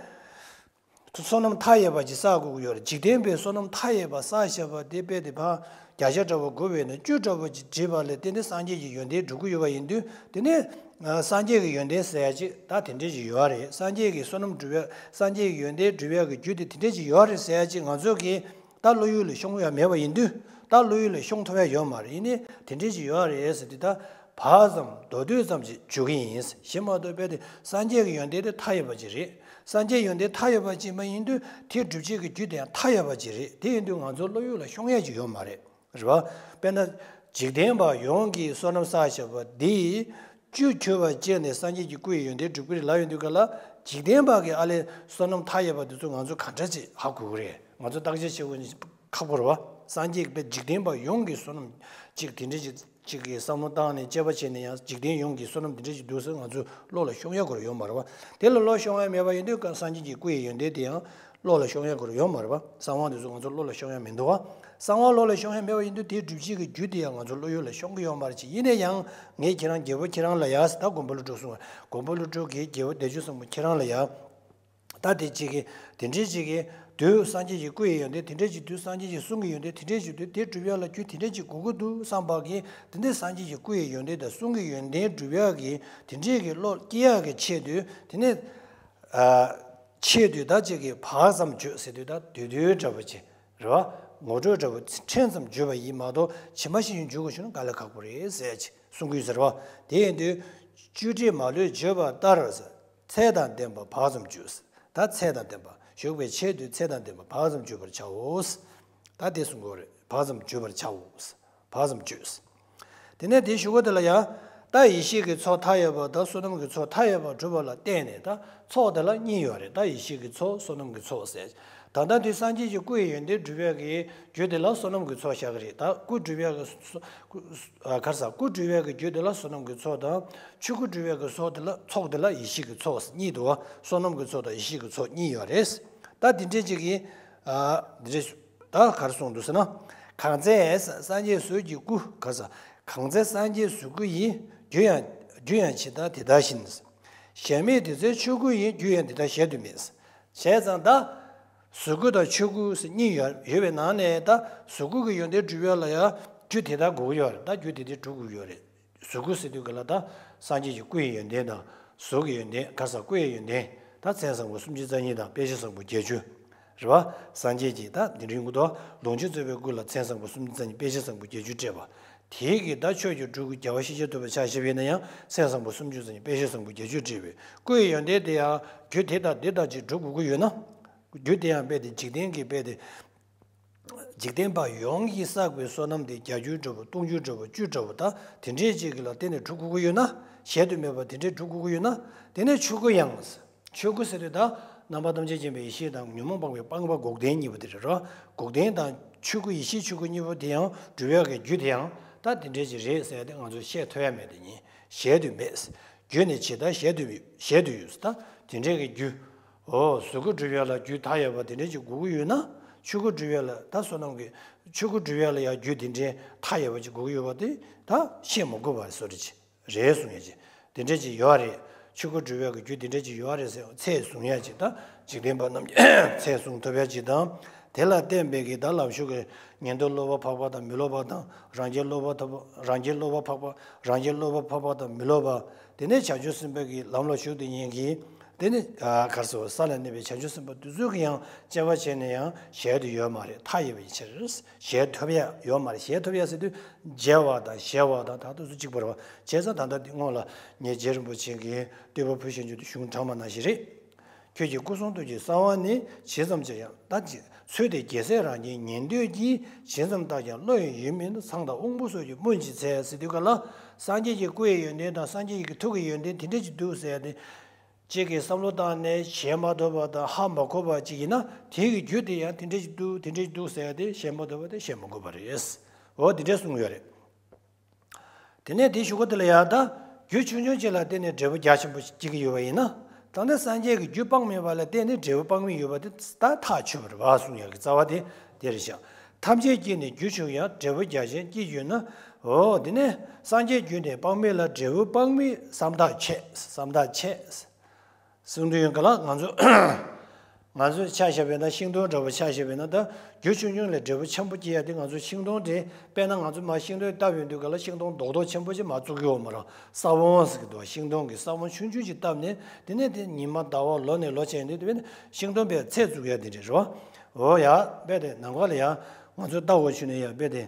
བསོད་ནམས་མཐའ་ཡས་པ་ཅིག་བསགས་དགོས་ཀྱི་ཡོད་རེད། འཇིག་རྟེན་པའི་བསོད་ནམས་མཐའ་ཡས་པ་བསགས་བཞག་པ་དེ་དཔེ་དེ་ཕར་བརྒྱ་ཆ་འདྲ་པོ་དགོས་པས་ན། བཅུ་འདྲ་པོ་ཅིག་བྲིས་པ་ལས་དེ་ནི་སངས་རྒྱས་ཀྱི་ཡོན་ཏན་སྒྲུབ་ཀྱི་ཡོད་པ་ཡིན་དུས། དེ་ནི་ཨ་སངས་རྒྱས་ཀྱི་ཡོན་ཏན་ཟེར་ཡ་ཅིག་ད་དེ་འདྲས་ཅིག་ཡོད་རེད། སངས་རྒྱས་ཀྱི་བསོད་ནམས་སྒྲུབ་ཡ། སངས་རྒྱས་ཀྱི་ཡོན་ཏན་སྒྲུབ་ཡ་གི་རྒྱུ་དེ་དེ་འདྲས་ཅིག་ཡོད་རེད་ཟེར་ཡ་ཅིག་ང་ཚོ་གིས་ད་བློ་ཡུལ་ལ་ཤོང་ཡ་མེད་པ་ཡིན་དུས། ད་བློ་ཡུལ་ལ་ཤོང་ཐུབ་ཡ་ཡོད་མ་རེད། ཡིན་ནའི་དེ་འདྲས་ཅིག་ཡོད་རེད་ཟེར་དུས། ད་བག་ཙམ་མདོར་བསྡུས་ཙམ་ཞིག་བརྗོད་ཀྱི་ཡིན། གཞན་མ་གཏོགས་དཔེ་དེ་སངས་རྒྱས་ཀྱི་ཡོན་ཏན་དེ་མཐའ་ཡས་པ་ཅིག་རེད། སངས་རྒྱས་ཡོན་ཏན་མཐའ་ཡས་པ་ཅིག་མ་ཡིན་དུས་དེ་སྒྲུབ་བྱེད་ཀྱི་རྒྱུ་དེ་ཡང་མཐའ་ཡས་པ་ཅིག་རེད། དེ་ཡིན་དུས་ང་ཚོ་བློ་ཡུལ་ལ་ཤོང་ཡ་ཅིག་ཡོད་མ་རེད། རེད་བ། དཔེར་ན། འཇིག་རྟེན་པ་ཡོངས་ཀྱིས་བསོད་ནམས་བསགས་བཞག་པ་འདི། བཅུ་འཁྱོལ་བ་བྱས་ནས་སངས་རྒྱས་ཀྱི་སྐུ་ཡི་ཡོན་ཏན་སྒྲུབ་ཀྱི་རེད་ལབ་ཡོང་དུས་ག་ལ། འཇིག་རྟེན་པ་གི་ཨ་ལས་བསོད་ནམས་མཐའ་ཡས་པ་འདི་ཚོ་ང་ཚོ་ག་འདྲ་ཅིག་ཧ་གོ་གི་རེད། ང་ཚོ་བརྟག་དཔྱད་བྱེད་དགོས་ནི་ཁག་པོ་རེད་བ། སངས་རྒྱས་ཀྱི་དཔེ་འཇིག་རྟེན་པ་ཡོངས་ཀྱི་བསོད་ནམས་ཅིག་དེ་འདྲ་ཅིག་ཅིག་གི་བསམ་བློ་བཏང་ནས་དཔྱད་པ་བྱས་ནས་ཡང་འཇིག་རྟེན་ཡོངས་ཀྱི་བསོད་ནམས་དེ་འདྲ་ཅིག་འདུག་ཟེར་ང་ཚོའི་བློ་ལ་ཤོང་ཡ་གོ་ར་ཡོད་མ་རེད་བ། དེ་ལ་བློ་ཤོང་ཡ་མེད་པ་ཡིན་དུས་སངས་རྒྱས་ཀྱི་སྐུ་ཡི་ཡོན་ཏན་དེ་ཡང་བློ་ལ་ཤོང་ཡ་གོ་ར་ཡོད་མ་རེད་བ། གསང་བ་འདི་ཚོ་ང་ཚོ་བློ་ལ་ཤོང་ཡ་མི་འདུག་བ། གསང་བ་བློ་ལ་ཤོང་ཡ་མེད་པ་ཡིན་དུས་དེའི་སྒྲུབ་བྱེད་ཀྱི་རྒྱུ་དེ་ཡང་ང་ཚོ་བློ་ཡུལ་ལ་ཤོང་གི་ཡོད་མ་རེད་ཅིག། ཡིན་ན་ཡང་ངས་ཁྱེད་རང་རྒྱལ་པོ་ཁྱེད་རང་ལ་ཡ་ཟེར། ད་མགོན་པོ་ཀླུ་སྒྲུབ་གསུངས་པ། མགོན་པོ་ཀླུ་སྒྲུབ་ཀྱིས་རྒྱལ་པོ་བདེ་སྤྱོད་བཟང་པོ་ཁྱེད་རང་ལ་ཡ། ད་དེ་གཅིག་གིས་དེ་འདྲའི་གཅིག་གིས་དུས་སངས་རྒྱས་ཀྱི་སྐུ་ཡི་ཡོན་ཏན་དེ་འདྲའི་གཅིག། དུས་སངས་རྒྱས་ཀྱི་གསུང་གི་ཡོན་ཏན་དེ་འདྲའི་གཅིག། དུས་དེ་སྒྲུབ་ཡ་ལ་རྒྱུ་དེ་འདྲའི་གཅིག་དགོས་ཀྱི་འདུག་བསམ་པ་གིས། དེ་འདྲའི་སངས་རྒྱས་ཀྱི་སྐུ་ཡི་ཡོན་ཏན་དང་གསུང་གི་ཡོན་ཏན་སྒྲུབ་ཡ་གི་དེ་འདྲའི་གི་བློ་སྐྱེ་ཡ་གི་ཆེད་དུ། དེ་ནས་ཨ་ཆེད་དུ་ད་གཅིག་གིས་བག་ཙམ་བརྗོད་ཟེར་དུས། ད་བསྡུས་བསྡུས་འདྲ་པོ་ཅིག་རེད་བ། ངོ་སྤྲོད་འདྲ་པོ་ཕྲན་ཙམ་བརྗོད་པ་ཡིན་མ་གཏོགས་ཇི་མ་ཇི་བཞིན་འཇུག་དགོས་བྱུང་ན་དཀའ་ལས་ཁག་པོ་རེད་ཟེར་ཅིག་གསུང་གི་ཡོད་ཟེར་བ། དེ་ཡིན་དུས་བཅུ་དྲིས་མ་ལུས་བརྗོད་པ་ལྟར་ཟེར། ཚད་དང་ལྡན་པ་བག་ཙམ་བརྗོད། ད་ཚད་དང་ལྡན་པ། ཞུགས་པའི་ཆེད་དུ་ཚད་དང་ལྡན་པ་བག་ཙམ་བརྗོད་པར་བྱའོ། ད་དེ་གསུང་གི་ཡོད་རེད། བག་ཙམ་བརྗོད་པར་བྱའོ། བག་ཙམ་བརྗོད། དེ་ནས་དེའི་གཞུག་གུ་དེ་ལ་ཡང་། ད་ཡེ་ཤེས་ཀྱི་ཚོགས་མཐའ་ཡས་པ་དང་། བསོད་ནམས་ཀྱི་ཚོགས་མཐའ་ཡས་པ་སྒྲུབ་པ་ལ་བརྟེན་ནས། ད་ཚོགས་དེ་ལ་གཉིས་ཡོད་རེད། ད་ཡེ་ཤེས་ཀྱི་ཚོགས། བསོད་ནམས་ཀྱི་ཚོགས་ཟེར། ད་ལྟ་དུས་སངས་རྒྱས་ཀྱི་སྐུ་ཡི་ཡོན་ཏན་སྒྲུབ་ཡག་གི་རྒྱུ་དེ་ལ་བསོད་ནམས་ཀྱི་ཚོགས་བཞག་གི་རེད། ད་སྐུ་སྒྲུབ་ཡག་གི་སྐུ་ཨ་ག་རེ་ཟ། སྐུ་སྒྲུབ་ཡག་གི་རྒྱུ་དེ་ལ་བསོད་ནམས་ཀྱི་ཚོགས་དང་། ཆོས་སྐུ་སྒྲུབ་ཡག་གི་ཚོགས་དེ་ལ། ཚོགས་དེ་ལ་ཡེ་ཤེས་ཀྱི་ཚོགས་གཉིས་འདུག་བ། བསོད་ནམས་ཀྱི་ཚོགས་དང་ཡེ་ཤེས་ཀྱི་ཚོགས་གཉིས་ཡོད་རེད། ད་དེ་འདྲའི་ཅིག་གིས་ཨ་འདི་འདྲའི་ད་ག་རེ་གསུངས་འདུག་ཟེར་ན། གང་ཚེ་སངས་རྒྱས་གཟུགས་ཀྱི་སྐུ། ག་རེ་ཟ། གང་ཚེ་སངས་རྒྱས་གཟུགས་སྐུ་ཡི། རྒྱུ་ཡང་རྒྱུ་ཡང་ཇི་ལྟར་དེ་ལྟར་བཞིན། གཞན་མེད་དེ་ཚེ་ཆོས་སྐུ་ཡི། རྒྱུ་ཡང་དེ་ལྟར་གཞལ་དུ་མེད། བྱས་ཙང་ད་གཟུགས་སྐུ་དང་ཆོས་སྐུ་ཟེར་གཉིས་ཡོད་ཡོད་པའི་ནང་ནས། ད་གཟུགས་སྐུ་གི་ཡོན་ཏན་སྒྲུབ་ཡག་ལ་ཡང་རྒྱུ་དེ་ལྟར་དགོས་ཀྱི་ཡོད་རེད། ད་རྒྱུ་དེ་དེ་སྒྲུབ་དགོས་ཀྱི་ཡོད་རེད། གཟུགས་སྐུ་ཟེར་དུས་ག་ལ། ད་སངས་རྒྱས་ཀྱི་སྐུ་ཡི་ཡོན་ཏན་དང་། གཟུགས་ཀྱི་ཡོན་ཏན། ག་རེ་ཟ། སྐུ་ཡི་ཡོན་ཏན། ད་མཚན་བཟང་པོ་སུམ་ཅུ་རྩ་གཉིས་དང་དཔེ་བྱད་བཟང་པོ་བརྒྱད་ཅུ་རེད་བ། སངས་རྒྱས་ཀྱིས་ད་འདི་རིང་གོ་ལོངས་སྤྱོད་རྩོལ་བའི་སྐུ་ལ་མཚན་བཟང་པོ་སུམ་ཅུ་རྩ་གཉིས། དཔེ་བྱད་བཟང་པོ་བརྒྱད་ཅུ་སྤྲས་པ། དེའི་གི་ད་ཆོས་ཀྱི་སྤྲུལ་སྐུ་རྒྱལ་བ་ཤཱཀྱ་ཐུབ་པ་ཆ་བཞག་པ་ཡིན་ན་ཡང་མཚན་བཟང་པོ་སུམ་ཅུ་ཙམ་ཡིན། དཔེ་བྱད་བཟང་པོ་བརྒྱད་ཅུ་བྲིས་པའི་སྐུ་ཡི་ཡོན་ཏན་དེ་ཡང་རྒྱུ་དེ་དང་འདི་དང་གཅིག་སྒྲུབ་དགོས་ཀྱི་ཡོད་ན། རྒྱུ་དེ་ཡང་རྦད་དེ་འཇིག་རྟེན་གྱི་རྦད་དེ། འཇིག་རྟེན་པ་ཡོངས་ཀྱིས་བསགས་པའི་བསོད་ནམས་དེ་བརྒྱ་འགྱུར་འགྲུབ་པ། སྟོང་འགྱུར་འགྲུབ་པ། བཅུ་འགྲུབ་པ། ད་དེ་འདྲའི་ཅིག་གི་ལ་བརྟེན་ནས་སྒྲུབ་དགོས་ཀྱི་ཡོད་ན། གཞལ་དུ་མེད་པ་དེ་འདྲའི་སྒྲུབ་དགོས་ཀྱི་ཡོད་ན། དེ་ནས་ཆོས་སྐུ་ཡང་། ཆོས་སྐུ་ཟེར་དུས་ད་རྣམ་པ་ཐམས་ཅད་མཁྱེན་པའི་ཡེ་ཤེས་དང་ཉོན་མོངས་སྤངས་པའི་སྤངས་པ་འགོག་བདེན་གཉིས་པོ་དེ་རེད་རོ། འགོག་བདེན་དང་ཆོས་སྐུ་ཡེ་ཤེས་ཆོས་སྐུ་གཉིས་པོ་དེ་ཡང་སྒྲུབ་ཡག་གི་རྒྱུ་དེ་ཡང་ད་དེ་འདྲའི་ཅིག་རེད་ཟེར་ཏེ་ང་ཚོས་བཤད་ཐུབ་ཡ་མེད། དེ་ཉིད་གཞལ་དུ་མེད། རྒྱུ་ནི་ཇི་ལྟར་གཞལ་དུ་གཞལ་དུ་ཡོད་ཟེར། ད་དེ་འདྲའི་གི་རྒྱུ། འོ་གཟུགས་སྐུ་སྒྲུབ་ཡ་ལ་རྒྱུ་མཐའ་ཡས་པ་དེ་འདྲའི་ཅིག་དགོས་ཀྱི་ཡོད་ན། ཆོས་སྐུ་སྒྲུབ་ཡ་ལ་ད་བསོད་ནམས་ཀྱི་ཆོས་སྐུ་སྒྲུབ་ཡ་ལ་ཡང་རྒྱུ་དེ་འདྲའི་མཐའ་ཡས་པ་ཅིག་དགོས་ཀྱི་ཡོད་པ་དེ་ད་བཤད་མི་དགོས་པ་བཟོ་འདྲ་ཅིག་རེད་གསུང་ཡ་ཅིག་དེ་འདྲ་ཅིག་ཡོད་རེད། ཆོས་སྐུ་སྒྲུབ་ཡ་གི་རྒྱུ་དེ་འདྲ་ཅིག་ཡོད་རེད་ཟེར་ཚད་བཟུང་ཡ་ཅིག་ད་འཇིག་རྟེན་པ་རྣམས་ཀྱིས་ཚད་བཟུང་ཐུབ་ཡ་ཅིག་དང་། དེ་ལ་བརྟེན་པའི་གི་ད་ལམ་ཞུགས་ཀྱི་ཉན་ཐོས་སློབ་པ་འཕགས་པ་དང་མི་སློབ་པ་དང་། རང་རྒྱལ་སློབ་པ་ཐོབ་པ། རང་རྒྱལ་སློབ་པ་འཕགས་པ། རང་རྒྱལ་སློབ་པ་འཕགས་པ་དང་མི་སློབ་པ། དེ་ནས་བྱང་ཆུབ་སེམས་དཔའི་གི་ལམ་ལ་ཞུགས་དེ་ཉིད་ཀྱིས། དེ་ནི་ཨ་གར་སོ་ས་ལ་གནས་པའི་བྱང་ཆུབ་སེམས་དཔའ་དེ་ཚོས་ཀྱང་དཔྱད་པ་བྱས་ནས་ཡང་གཞལ་དུ་ཡོད་མ་རེད། མཐའ་ཡས་པའི་ཕྱིར། གཞལ་ཐུབ་ཡ་ཡོད་མ་རེད། གཞལ་ཐུབ་ཡ་ཟེར་དུས་མཇལ་བ་དང་གཞལ་བ་དང་ད་དུས་སུ་གཅིག་པ་རེད་བ། བྱས་ཙང་ད་ལྟ་འདི་སྔོན་ལ་ངས་རྗེ་རིན་པོ་ཆེ་གིས་སྟོན་པ་བུ་གཞན་བརྗོད་དུ་གཞུང་དྲངས་པ་ནང་བཞིན་རེད། ཁྱོད་ཀྱི་སྐུ་གསུང་ཐུགས་ཀྱི་གསང་བ་ནི། ཇི་ཙམ་ཅིག་ཡང་ད་ཅི། ཚུལ་དེ་རྒྱལ་སྲས་རང་གི་ཉན་ཐོས་ཀྱིས། ཇི་ཙམ་བརྟགས་ཀྱང་བློ་ཡི་ཡུལ་མིན་ཏེ། ཚངས་དང་དབང་པོ་སོགས་ཀྱིས་སྨོས་ཅི་འཚལ་ཟེར་དུས་ག་ལ། སངས་རྒྱས་ཀྱི་སྐུ་ཡི་ཡོན་ཏན་དང་སངས་རྒྱས་ཀྱི་ཐུགས་ཀྱི་ཡོན་ཏན་དེ་འདྲ་ཅིག་འདུག་ཟེར་ཏེ། གཅིག་གིས་བསམ་བློ་བཏང་ནས་གཞལ་མ་ཐུབ་པ་དང་ཧ་མ་གོ་བ་ཅིག་ཡིན་ན། དེ་གི་རྒྱུ་དེ་ཡང་དེ་འདྲ་ཅིག་འདུག་དེ་འདྲ་ཅིག་འདུག་ཟེར་ཏེ་གཞལ་མ་ཐུབ་པ་དེ་གཞལ་མ་དགོས་པ་རེད། འོ་དེ་འདྲ་གསུངས་ཡོད་རེད། དེ་ནས་དེའི་གཞུག་གུ་དེ་ལ་ཡང་ད་རྒྱུ་ཆུང་ཆུང་གཅིག་ལ་བརྟེན་ནས་འབྲས་བུ་རྒྱ་ཆེན་པོ་སྐྱེ་གི་ཡོད་པ་ཡིན་ན། ད་ལྟ་སངས་རྒྱས་ཀྱི་རྒྱུ་དཔག་མེད་པ་ལ་བརྟེན་ནས་འབྲས་བུ་དཔག་མེད་ཡོད་པ་དེ་ད་ཐག་ཆོད་པ་རེད་བ་གསུང་ཡག་གི་རྩ་བ་དེ་དེ་རེད་ཤག་ཐམས་ཅད་སྐྱེས་ནས་རྒྱུ་ཆུང་ཡང་། འབྲས་བུ་རྒྱ་ཆེན་སྐྱེས་གྱུར་ན། འོ་དེ་ནས་སངས་རྒྱས་རྒྱུ་ནི་དཔག་མེད་ལ། འབྲས་བུ་དཔག་མེད་བསམ་ཐག་ཆད། བསམ་ཐག་ཆད། གསུང་དོན་ག་ལ་ང་ཚོ། ང་ཚོས་ཆ་བཞག་པ་ཡིན་ན་ཤིང་སྡོང་འདྲ་པོ་ཆ་བཞག་པ་ཡིན་ན། ད་རྒྱུ་ཆུང་ཆུང་ལས་འབྲས་བུ་ཆེན་པོ་སྐྱེ་ཡ་དེ་ང་ཚོ་ཤིང་སྡོང་དེ། དཔེར་ན་ང་ཚོ་མར་ཤིང་སྡོང་བཏབ་ཡོང་དུས་ག་ལ་ཤིང་སྡོང་རྡོག་རྡོག་ཆེན་པོ་ཅིག་མར་བཙུགས་ཀྱི་ཡོད་མ་རེད། ས་བོན་ཟེར་གྱི་འདུག་ཤིང་སྡོང་གི་ས་བོན་ཆུང་ཆུང་ཅིག་བཏབ་ནས། དེ་ནས་དེ་ཉི་མ་ཟླ་བ་ལོ་ནས་ལོ་ཕྱིན་དུས་དེ་ཤིང་སྡོང་དཔེ་ཚད་བཙུགས་ཡ་དེ་འདྲ་རེད་བ། འོ་ཡ་དཔེ་དེ་ནམ་མཁའ་ལ་ཡ་ང་ཚོ་ལྟ་བ་ཆུ་ནས་ཡ་དཔེ་དེ།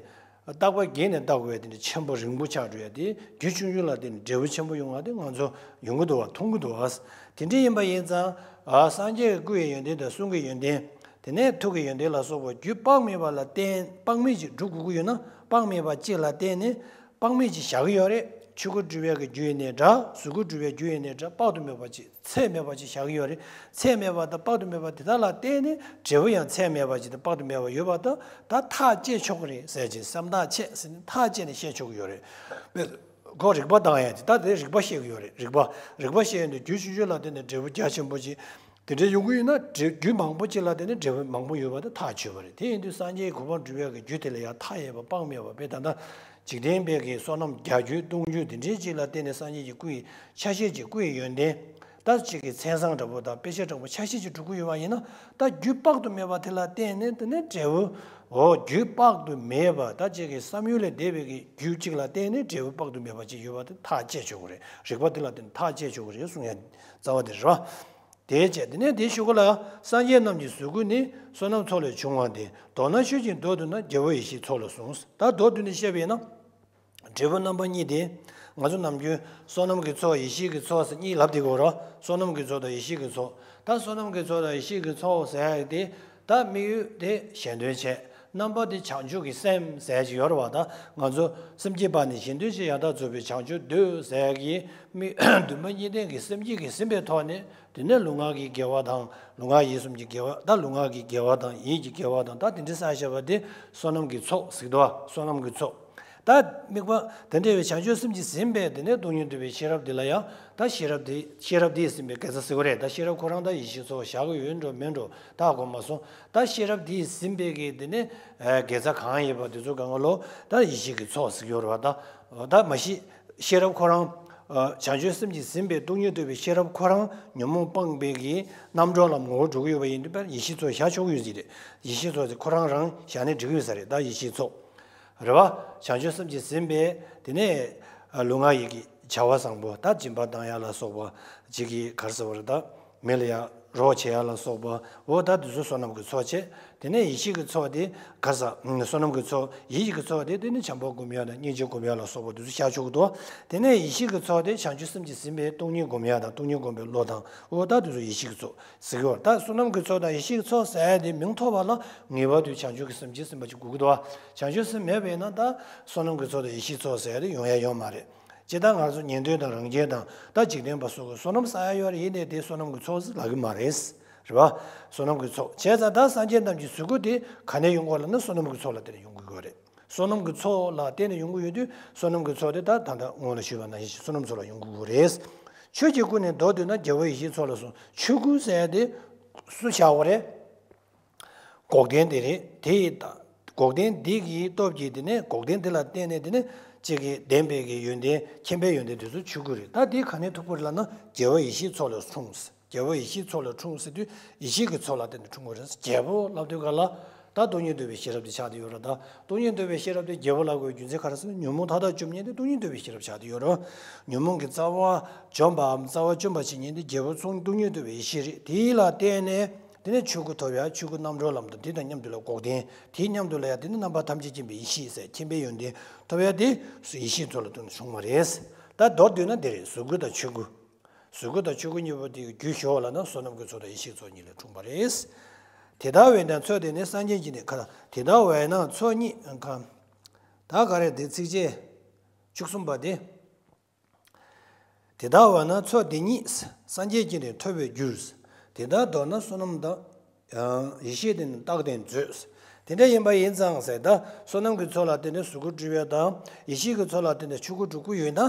རྟག་པ་བརྒྱད་ནས་བརྟག་དགོས་ཡ་དེ་འདྲ་ཆེན་པོ་རིང་པོ་ཆགས་འགྲོ་ཡ་དེ། རྒྱུ་ཆུང་ཆུང་ལ་བརྟེན་ནས་འབྲས་བུ་ཆེན་པོ་ཡོང་བ་དེ་ང་ཚོ་ཡོང་གི་འདུག་བ། མཐོང་གི་འདུག་བ། དེ་འདྲ་ཡིན་པ་ཡིན་ཙང་། ཨ་སངས་རྒྱས་ཀྱི་སྐུ་ཡི་ཡོན་ཏན་དང་གསུང་གི་ཡོན་ཏན། དེ་ནས་ཐུགས་ཀྱི་ཡོན་ཏན་ལ་སོགས་པ་རྒྱུ་དཔག་མེད་པ་ལ་བརྟེན། དཔག་མེད་ཅིག་སྒྲུབ་དགོས་ཀྱི་ཡོད་ན། དཔག་མེད་པ་གཅིག་ལ་བརྟེན་ནས་དཔག་མེད་ཅིག་བཞག་གི་ཡོད་རེད། ཆོས་སྐུ་སྒྲུབ་ཡ་གི་རྒྱུ་ཡིན་ནའི་འདྲ། གཟུགས་སྐུ་སྒྲུབ་ཡ་རྒྱུ་ཡིན་ནའི་འདྲ། དཔག་ཏུ་མེད་པ་ཅིག་ཚད་མེད་པ་ཅིག་བཞག་གི་ཡོད་རེད། ཚད་མེད་པ་དང་དཔག་ཏུ་མེད་པ་དེ་དག་ལ་བརྟེན་ནས་འབྲས་བུ་ཡང་ཚད་མེད་པ་ཅིག་དང་དཔག་ཏུ་མེད་པ་ཡོད་པ་དང་། ད་ཐག་བཅད་ཆོག་གི་རེད་ཟེར་གྱི། བསམ་ཐག་ཆད་ཟེར་ནས་ཐག་བཅད་ནས་བཤད་ཆོག་གི་ཡོད་རེད། ཁོ་རིགས་པ་བཏང་ཡ་དེ། ད་དེ་རིགས་པ་བཤད་གི་ཡོད་རེད། རིགས་པ་རིགས་པ་བཤད་ཡོང་དུས་རྒྱུ་ཆུང་ཆུང་ལ་བརྟེན་ནས་འབྲས་བུ་རྒྱ་ཆེན་པོ་ཅིག་དེ་འདྲའི་ཡོང་གི་ཡོད་ན། འབྲས་རྒྱུ་མང་པོ་ཅིག་ལ་བརྟེན་ནས་འབྲས་བུ་མང་པོ་ཡོད་པ་དེ་ཐག་ཆོད་པ་རེད། དེ་ཡིན་དུས་སངས་རྒྱས་ཀྱི་གོ་འཕང་སྒྲུབ་ཡ་གི་རྒྱུ་དེ་ལ་ཡང་མཐའ་ཡས་པ་དཔག་མེད་པ་དཔེ་ད་ལྟ། འཇིག་རྟེན་པའི་གི་བསོད་ནམས་བརྒྱ་འགྱུར་སྟོང་འགྱུར་དེ་འདྲའི་ཅིག་ལ་བརྟེན་ནས་སངས་རྒྱས་ཀྱི་སྐུ་ཡི་ཆ་ཤས་ཀྱི་སྐུ་ཡི་ཡོན་ཏན། ད་ཅིག་གི་མཚན་བཟང་འདྲ་པོ་དང་དཔེ་བྱད་འདྲ་པོ་ཆ་ཤས་ཅིག་སྒྲུབ་ཀྱི་ཡོད་པ་ཡིན་ན། ད་རྒྱུ་དཔག་ཏུ་མེད་པ་དེ་ལ་བརྟེན་ནས་དེ་ནས་འབྲས་བུ། འོ་རྒྱུ་དཔག་ཏུ་མེད་པ། ད་ཅིག་གི་བསམ་ཡུལ་ལས་འདས་པའི་གི་རྒྱུ་གཅིག་ལ་བརྟེན་ནས་འབྲས་བུ་དཔག་ཏུ་མེད་པ་ཅིག་ཡོད་པ་དེ་ཐག་བཅད་ཆོག་གི་རེད། རིགས་པ་དེ་ལ་བརྟེན་ནས་ཐག་བཅད་ཆོག་གི་རེད་གསུང་ཡ་རྩ་བ་དེ་རེད་བ། དེའི་ཕྱིར་དེ་ནས་དེའི་གཞུག་གུ་ལ། སངས་རྒྱས་རྣམས་ཀྱི་གཟུགས་སྐུ་ནི། བསོད་ནམས་ཚོགས་ལས་བྱུང་བ་སྟེ། མདོར་ན་ཆོས་ཀྱི་མདོ་བསྡུ་ན། རྒྱལ་པོ་ཡེ་ཤེས་ཚོགས་ལ་གསུངས། ད་མདོ་བསྡུས་ནས་བཤད་པས་ན། འབྲས་བུ་རྣམ་པ་གཉིས་ཏེ། ང་ཚོ་ནམ་རྒྱུན་བསོད་ནམས་ཀྱི་ཚོགས་ཡེ་ཤེས་ཀྱི་ཚོགས་ཟེར་གཉིས་ལབ་བསྡད་ཀྱི་ཡོད་རེད། བསོད་ནམས་ཀྱི་ཚོགས་དང་ཡེ་ཤེས་ཀྱི་ཚོགས། ད་བསོད་ནམས་ཀྱི་ཚོགས་དང་ཡེ་ཤེས་ཀྱི་ཚོགས་ཟེར་ཡ་དེ། ད་དམིགས་ཡུལ་དེ་གཞན་དོན་བྱེད། རྣམ་པ་དེ་བྱང་ཆུབ་ཀྱི་སེམས་ཟེར་གྱི་ཡོད་རེད་བ། ད་ང་ཚོ་སེམས་བསྐྱེད་པ་ནི་གཞན་དོན་བྱེད། ཡང་དག་རྫོགས་པའི་བྱང་ཆུབ་འདོད་ཟེར་གྱི་དམིགས། འདུན་པ་གཉིས་ལྡན་གྱི་སེམས་བསྐྱེད་ཀྱིས་ཟིན་པའི་ཐོག་ནས། དེ་ནས་ལུས་ངག་གི་དགེ་བ་དང་། ལུས་ངག་ཡིད་གསུམ་གྱི་དགེ་བ། ད་ལུས་ངག་གི་དགེ་བ་དང་ཡིད་ཀྱི་དགེ་བ་དང་། ད་དེ་འདྲ་བསགས་བཞག་པ་དེ་བསོད་ནམས་ཀྱི་ཚོགས་ཟེར་གྱི་འདུག་བ། བསོད་ནམས་ཀྱི་ཚོགས། ད་དམིགས་པ་དེ་འདྲ་བའི་བྱང་ཆུབ་སེམས་ཀྱིས་ཟིན་པའི་དེ་ནས་སྟོང་ཉིད་འདུས་པའི་ཤེས་རབ་དེ་ལ་ཡང་། ད་ཤེས་རབ་དེ། ཤེས་རབ་དེས་ཟིན་པའི་དགེ་རྩ་ཟེར་གྱི་རེད། ད་ཤེས་རབ་ཁོ་རང་ད་ཡེ་ཤེས་ཚོགས་བཞག་གི་ཡོད་འགྲོ་མེད་འགྲོ་ད་གོ་མ་སོང་། ད་ཤེས་རབ་དེས་ཟིན་པའི་གི་དེ་ནས་དགེ་རྩ་གང་ཡིན་པ་དེ་ཚོ་གང་ག་ལོ། ད་ཡེ་ཤེས་ཀྱི་ཚོགས་ཟེར་གྱི་ཡོད་རེད་བ། ད་ད་མ་གཞི། ཤེས་རབ་ཁོ་རང་། ཨ་བྱང་ཆུབ་སེམས་ཀྱིས་ཟིན་པའི་སྟོང་ཉིད་རྟོགས་པའི་ཤེས་རབ་ཁོ་རང་ཉོན་མོངས་སྤངས་པའི་གི་རྣམ་གྲོལ་ལ་ངོ་བོ་འགྲོ་གི་ཡོད་པ་ཡིན་དུས། དཔེར་ན་ཡེ་ཤེས་ཚོགས་བཞག་ཆོག་གི་ཡོད་ཟིག་རེད། ཡེ་ཤེས་ཚོགས་དེ་ཁོ་རང་རང་བཞག་ནས་འགྲིག་གི་ཡོད་ས་རེད། ད་ཡེ་ཤེས་ཚོགས། རེད་བ། བྱང་ཆུབ་སེམས་ཀྱིས་ཟིན་པའི་དེ་ནས་ཨ་ལུས་ངག་ཡིད་ཀྱི་བྱ་བ་བཟང་པོ། ད་སྦྱིན་པ་བཏང་ཡ་ལ་སོགས་པ་ཅིག་གི་ག་རེ་ཟེར་བ་རེད། ད་མི་ལ་ཡ། རོགས་བྱེད་ཡ་ལ་སོགས་པ། འོ་ད་དེ་ཚོ་བསོད་ནམས་ཀྱི་ཚོགས་བྱས། དེ་ནས་ཡེ་ཤེས་ཀྱི་ཚོགས་དེ་ག་ས་བསོད་ནམས་ཀྱི་ཚོགས་ཡིད་ཀྱི་ཚོགས་དེ་དེ་ནས་བྱམས་པ་སྒོམ་ཡ་དང་སྙིང་རྗེ་སྒོམ་ཡ་ལ་སོགས་པ་དེ་ཚོ་བཞག་ཆོག་གི་འདུག་དེ་ནས་ཡེ་ཤེས་ཀྱི་ཚོགས་དེ་བྱང་ཆུབ་སེམས་ཀྱིས་ཟིན་པའི་སྟོང་ཉིད་སྒོམ་ཡ་དང་སྟོང་ཉིད་སྒོམ་པའི་བློ་དང་འོ་ད་དེ་ཚོ་ཡེ་ཤེས་ཀྱི་ཚོགས་ཟེར་གྱི་ཡོད་རེད། ད་བསོད་ནམས་ཀྱི་ཚོགས་དང་ཡེ་ཤེས་ཀྱི་ཚོགས་ཟེར་ཡ་དེ་མིང་ཐོགས་པ་ལ་ངེས་པར་དུ་བྱང་ཆུབ་ཀྱི་སེམས་ཀྱིས་ཟིན་པ་ཅིག་དགོས་ཀྱི་འདུག་བ། བྱང་ཆུབ་སེམས་མེད་པ་ཡིན་ན་ད་བསོད་ནམས་ཀྱི་ཚོགས་དང་ཡེ་ཤེས་ཀྱི་ཚོགས་ཟེར་ཡ་དེ་ཡོང་ཡ་ཡོད་མ་རེད། ཇི་ལྟར་ང་ཚོ་ཉན་ཐོས་དང་རང་རྒྱལ་དང་ད་འཇིག་རྟེན་པ་སོགས་ཀྱིས་བསོད་ནམས་བསགས་ཡ་ཡོད་རེད། ཡིན་ནའི་དེ་བསོད་ནམས་ཀྱི་ཚོགས་ཟེར་ལབ་ཀྱི་མ་རེད། རེད་བ། བསོད་ནམས་ཀྱི་ཚོགས་བྱས་ཙང་ད་སངས་རྒྱས་རྣམས་ཀྱི་གཟུགས་སྐུ་དེ་ག་ནས་ཡོང་དགོས་ལབ་ན་བསོད་ནམས་ཀྱི་ཚོགས་ལ་བརྟེན་ནས་ཡོང་དགོས་ཀྱི་ཡོད་རེད། བསོད་ནམས་ཀྱི་ཚོགས་ལ་བརྟེན་ནས་ཡོང་གི་ཡོད་དུས་བསོད་ནམས་ཀྱི་ཚོགས་དེ་ད་ད་ལྟ་སྔོན་ལ་ཞུས་པ་ནང་བཞིན་བསོད་ནམས་ཚོགས་ལ་ཡོང་གི་ཡོད་རེད། ཆོས་ཀྱི་སྐུ་ནི་མདོར་བསྡུས་ན་རྒྱལ་བ་ཡེ་ཤེས་ཚོགས་ལ་གསུངས། ཆོས་སྐུ་ཟེར་ཡ་དེ་སུ་བཞག་པ་རེད། འགོག་བདེན་དེ་རེད། དེ་ཡི་འགོག་བདེན་འདི་གི་སྟོབས་ཀྱིས་དེ་ནས་འགོག་བདེན་འདི་ལ་བརྟེན་ནས་དེ་ནས་གཅིག་གི་བདེན་པའི་གི་ཡོན་ཏན་མཁྱེན་པའི་ཡོན་ཏན་དེ་ཚོ་ཆོས་སྐུ་རེད། ད་དེ་ག་ནས་ཐུག་པ་རེད་ལབ་ན་རྒྱལ་བ་ཡེ་ཤེས་ཚོགས་ལ་འཁྲུངས། རྒྱལ་བ་ཡེ་ཤེས་ཚོགས་ལ་འཁྲུངས་ཟེར་དུས་ཡེ་ཤེས་ཀྱི་ཚོགས་ལ་བརྟེན་ནས་འཁྲུངས་པ་རེད། རྒྱལ་པོ་ལབ་དུས་ག་ལ་ད་སྟོང་ཉིད་རྟོགས་པའི་ཤེས་རབ་དེ་ཆགས་བསྡད་ཡོད་རེད། ད་སྟོང་ཉིད་རྟོགས་པའི་ཤེས་རབ་དེ་རྒྱལ་པོ་ལབ་དགོས་རྒྱུ་མཚན་ག་རེ་ཟེར་ན་ཉོན་མོངས་མཐའ་དག་བཅོམ་མཁན་དེ་སྟོང་ཉིད་རྟོགས་པའི་ཤེས་རབ་ཆགས་བསྡད་ཡོད་རེད། ཉོན་མོངས་ཀྱི་རྩ་བ་འཇོམས་པའམ་རྩ་བ་བཅོམ་པར་བྱེད་མཁན་དེ་རྒྱལ་པོ་ཚོགས་སྟོང་ཉིད་རྟོགས་པའི་ཡེ་ཤེས་རེད། དེ་ལ་བརྟེན་ནས། དེ་ནས་ཆོས་སྐུ་ཐོབ་ཡ། ཆོས་སྐུ་རྣམ་གྲོལ་ལམ་དང་དེ་དང་མཉམ་དུ་ལ་འགོག་བདེན། དེའི་མཉམ་དུ་ལ་ཡ་དེ་ནི་རྣམ་པ་ཐམས་ཅད་མཁྱེན་པའི་ཡེ་ཤེས་ཟེར་མཁྱེན་པའི་ཡོན་ཏན་ཐོབ་ཡ་དེ་ཡེ་ཤེས་ཚོགས་ལ་བརྟེན་ནས་བྱུང་བ་རེད། ད་མདོར་བསྡུས་ན་འདི་རེད། གཟུགས་སྐུ་དང་ཆོས་སྐུ། གཟུགས་སྐུ་དང་ཆོས་སྐུ་གཉིས་པོ་དེ་རྒྱུ་ཞོག་ལབ་ན་བསོད་ནམས་ཀྱི་ཚོགས་དང་ཡེ་ཤེས་ཀྱི་ཚོགས་གཉིས་ལས་འཁྲུངས་པ་རེད། དེ་ལྟ་བས་ན་ཚོགས་དེ་ནི་སངས་རྒྱས་ཀྱི་ནི་ཁ། དེ་ལྟ་བས་ན་ཚོགས་གཉིས་ཁ། ད་ག་རེ་འདི་ཚིགས་བཅད་བཅུ་གསུམ་པ་དེ། དེ་ལྟ་བས་ན་ཚོགས་འདི་གཉིས། སངས་རྒྱས་ཀྱི་ནི་ཐོབ་པའི་རྒྱུ། དེ་ལྟར་མདོར་ན་བསོད་ནམས་དང་། ཡེ་ཤེས་དེ་ནི་རྟག་བརྟེན་མཛོད། དེ་འདྲ་ཡིན་པ་ཡིན་ཙང་ཟེར་ད་བསོད་ནམས་ཀྱི་ཚོགས་ལ་བརྟེན་ནས་གཟུགས་སྐུ་སྒྲུབ་ཡ་དང་ཡེ་ཤེས་ཀྱི་ཚོགས་ལ་བརྟེན་ནས་ཆོས་སྐུ་སྒྲུབ་ཀྱི་ཡོད་ན་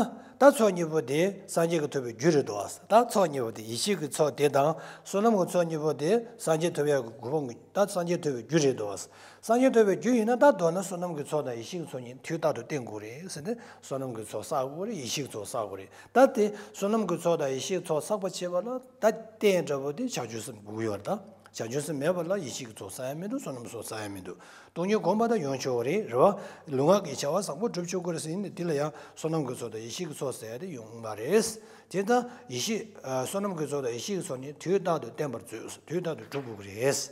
ད་ཚོགས་གཉིས་པོ་དེ་སངས་རྒྱས་ཀྱི་ཐོབ་པའི་རྒྱུ་རེད་དོ། ད་ཚོགས་གཉིས་པོ་དེ་ཡེ་ཤེས་ཀྱི་ཚོགས་དེ་དང་བསོད་ནམས་ཀྱི་ཚོགས་གཉིས་པོ་དེ་སངས་རྒྱས་ཐོབ་ཡ་གི་གོ་འཕང་གི་ད་སངས་རྒྱས་ཐོབ་པའི་རྒྱུ་རེད་དོ། སངས་རྒྱས་ཐོབ་པའི་རྒྱུ་ཡིན་ན་ད་མདོར་ན་བསོད་ནམས་ཀྱི་ཚོགས་དང་ཡེ་ཤེས་ཀྱི་ཚོགས་གཉིས་དུས་རྟག་ཏུ་བསྟེན་དགོས་རེད་ཟེར་ཏེ་བསོད་ནམས་ཀྱི་ཚོགས་བསག་དགོས་རེད། ཡེ་ཤེས་ཀྱི་ཚོགས་བསག་དགོས་རེད། ད་དེ་བསོད་ནམས་ཀྱི་ཚོགས་དང་ཡེ་ཤེས་ཀྱི་ཚོགས་བསགས་པ་བྱེད་པ་ལ་ད་རྟེན་འདྲ་པོ་དེ་བྱང་ཆུབ་སེམས་དགོས་ཀྱི་ཡོད་རེད། ད་བྱང་ཆུབ་སེམས་མེད་པ་ལ་ཡེ་ཤེས་ཀྱི་ཚོགས་བསག་ཡ་མི་འདུག་བསོད་ནམས་ཀྱི་ཚོགས་བསག་ཡ་མི་འདུག་སྟོང་ཉིད་སྒོམ་པ་དང་ཡོང་ཆོག་གི་རེད། རེད་བ། ལུས་ངག་གི་བྱ་བ་བཟང་པོ་སྒྲུབ་ཆོག་གི་རེད་ཟེར་ཡིན་ནའི་དེ་ལ་ཡང་བསོད་ནམས་ཀྱི་ཚོགས་དང་ཡེ་ཤེས་ཀྱི་ཚོགས་ཟེར་ཡ་དེ་ཡོང་མ་རེད། དེ་ལྟར་ཡེ་ཤེས། བསོད་ནམས་ཀྱི་ཚོགས་དང་ཡེ་ཤེས་ཀྱི་ཚོགས་ནི་དུས་རྟག་ཏུ་བསྟེན་པར་མཛོད། དུས་རྟག་ཏུ་སྒྲུབ་དགོས་ཀྱི་རེད།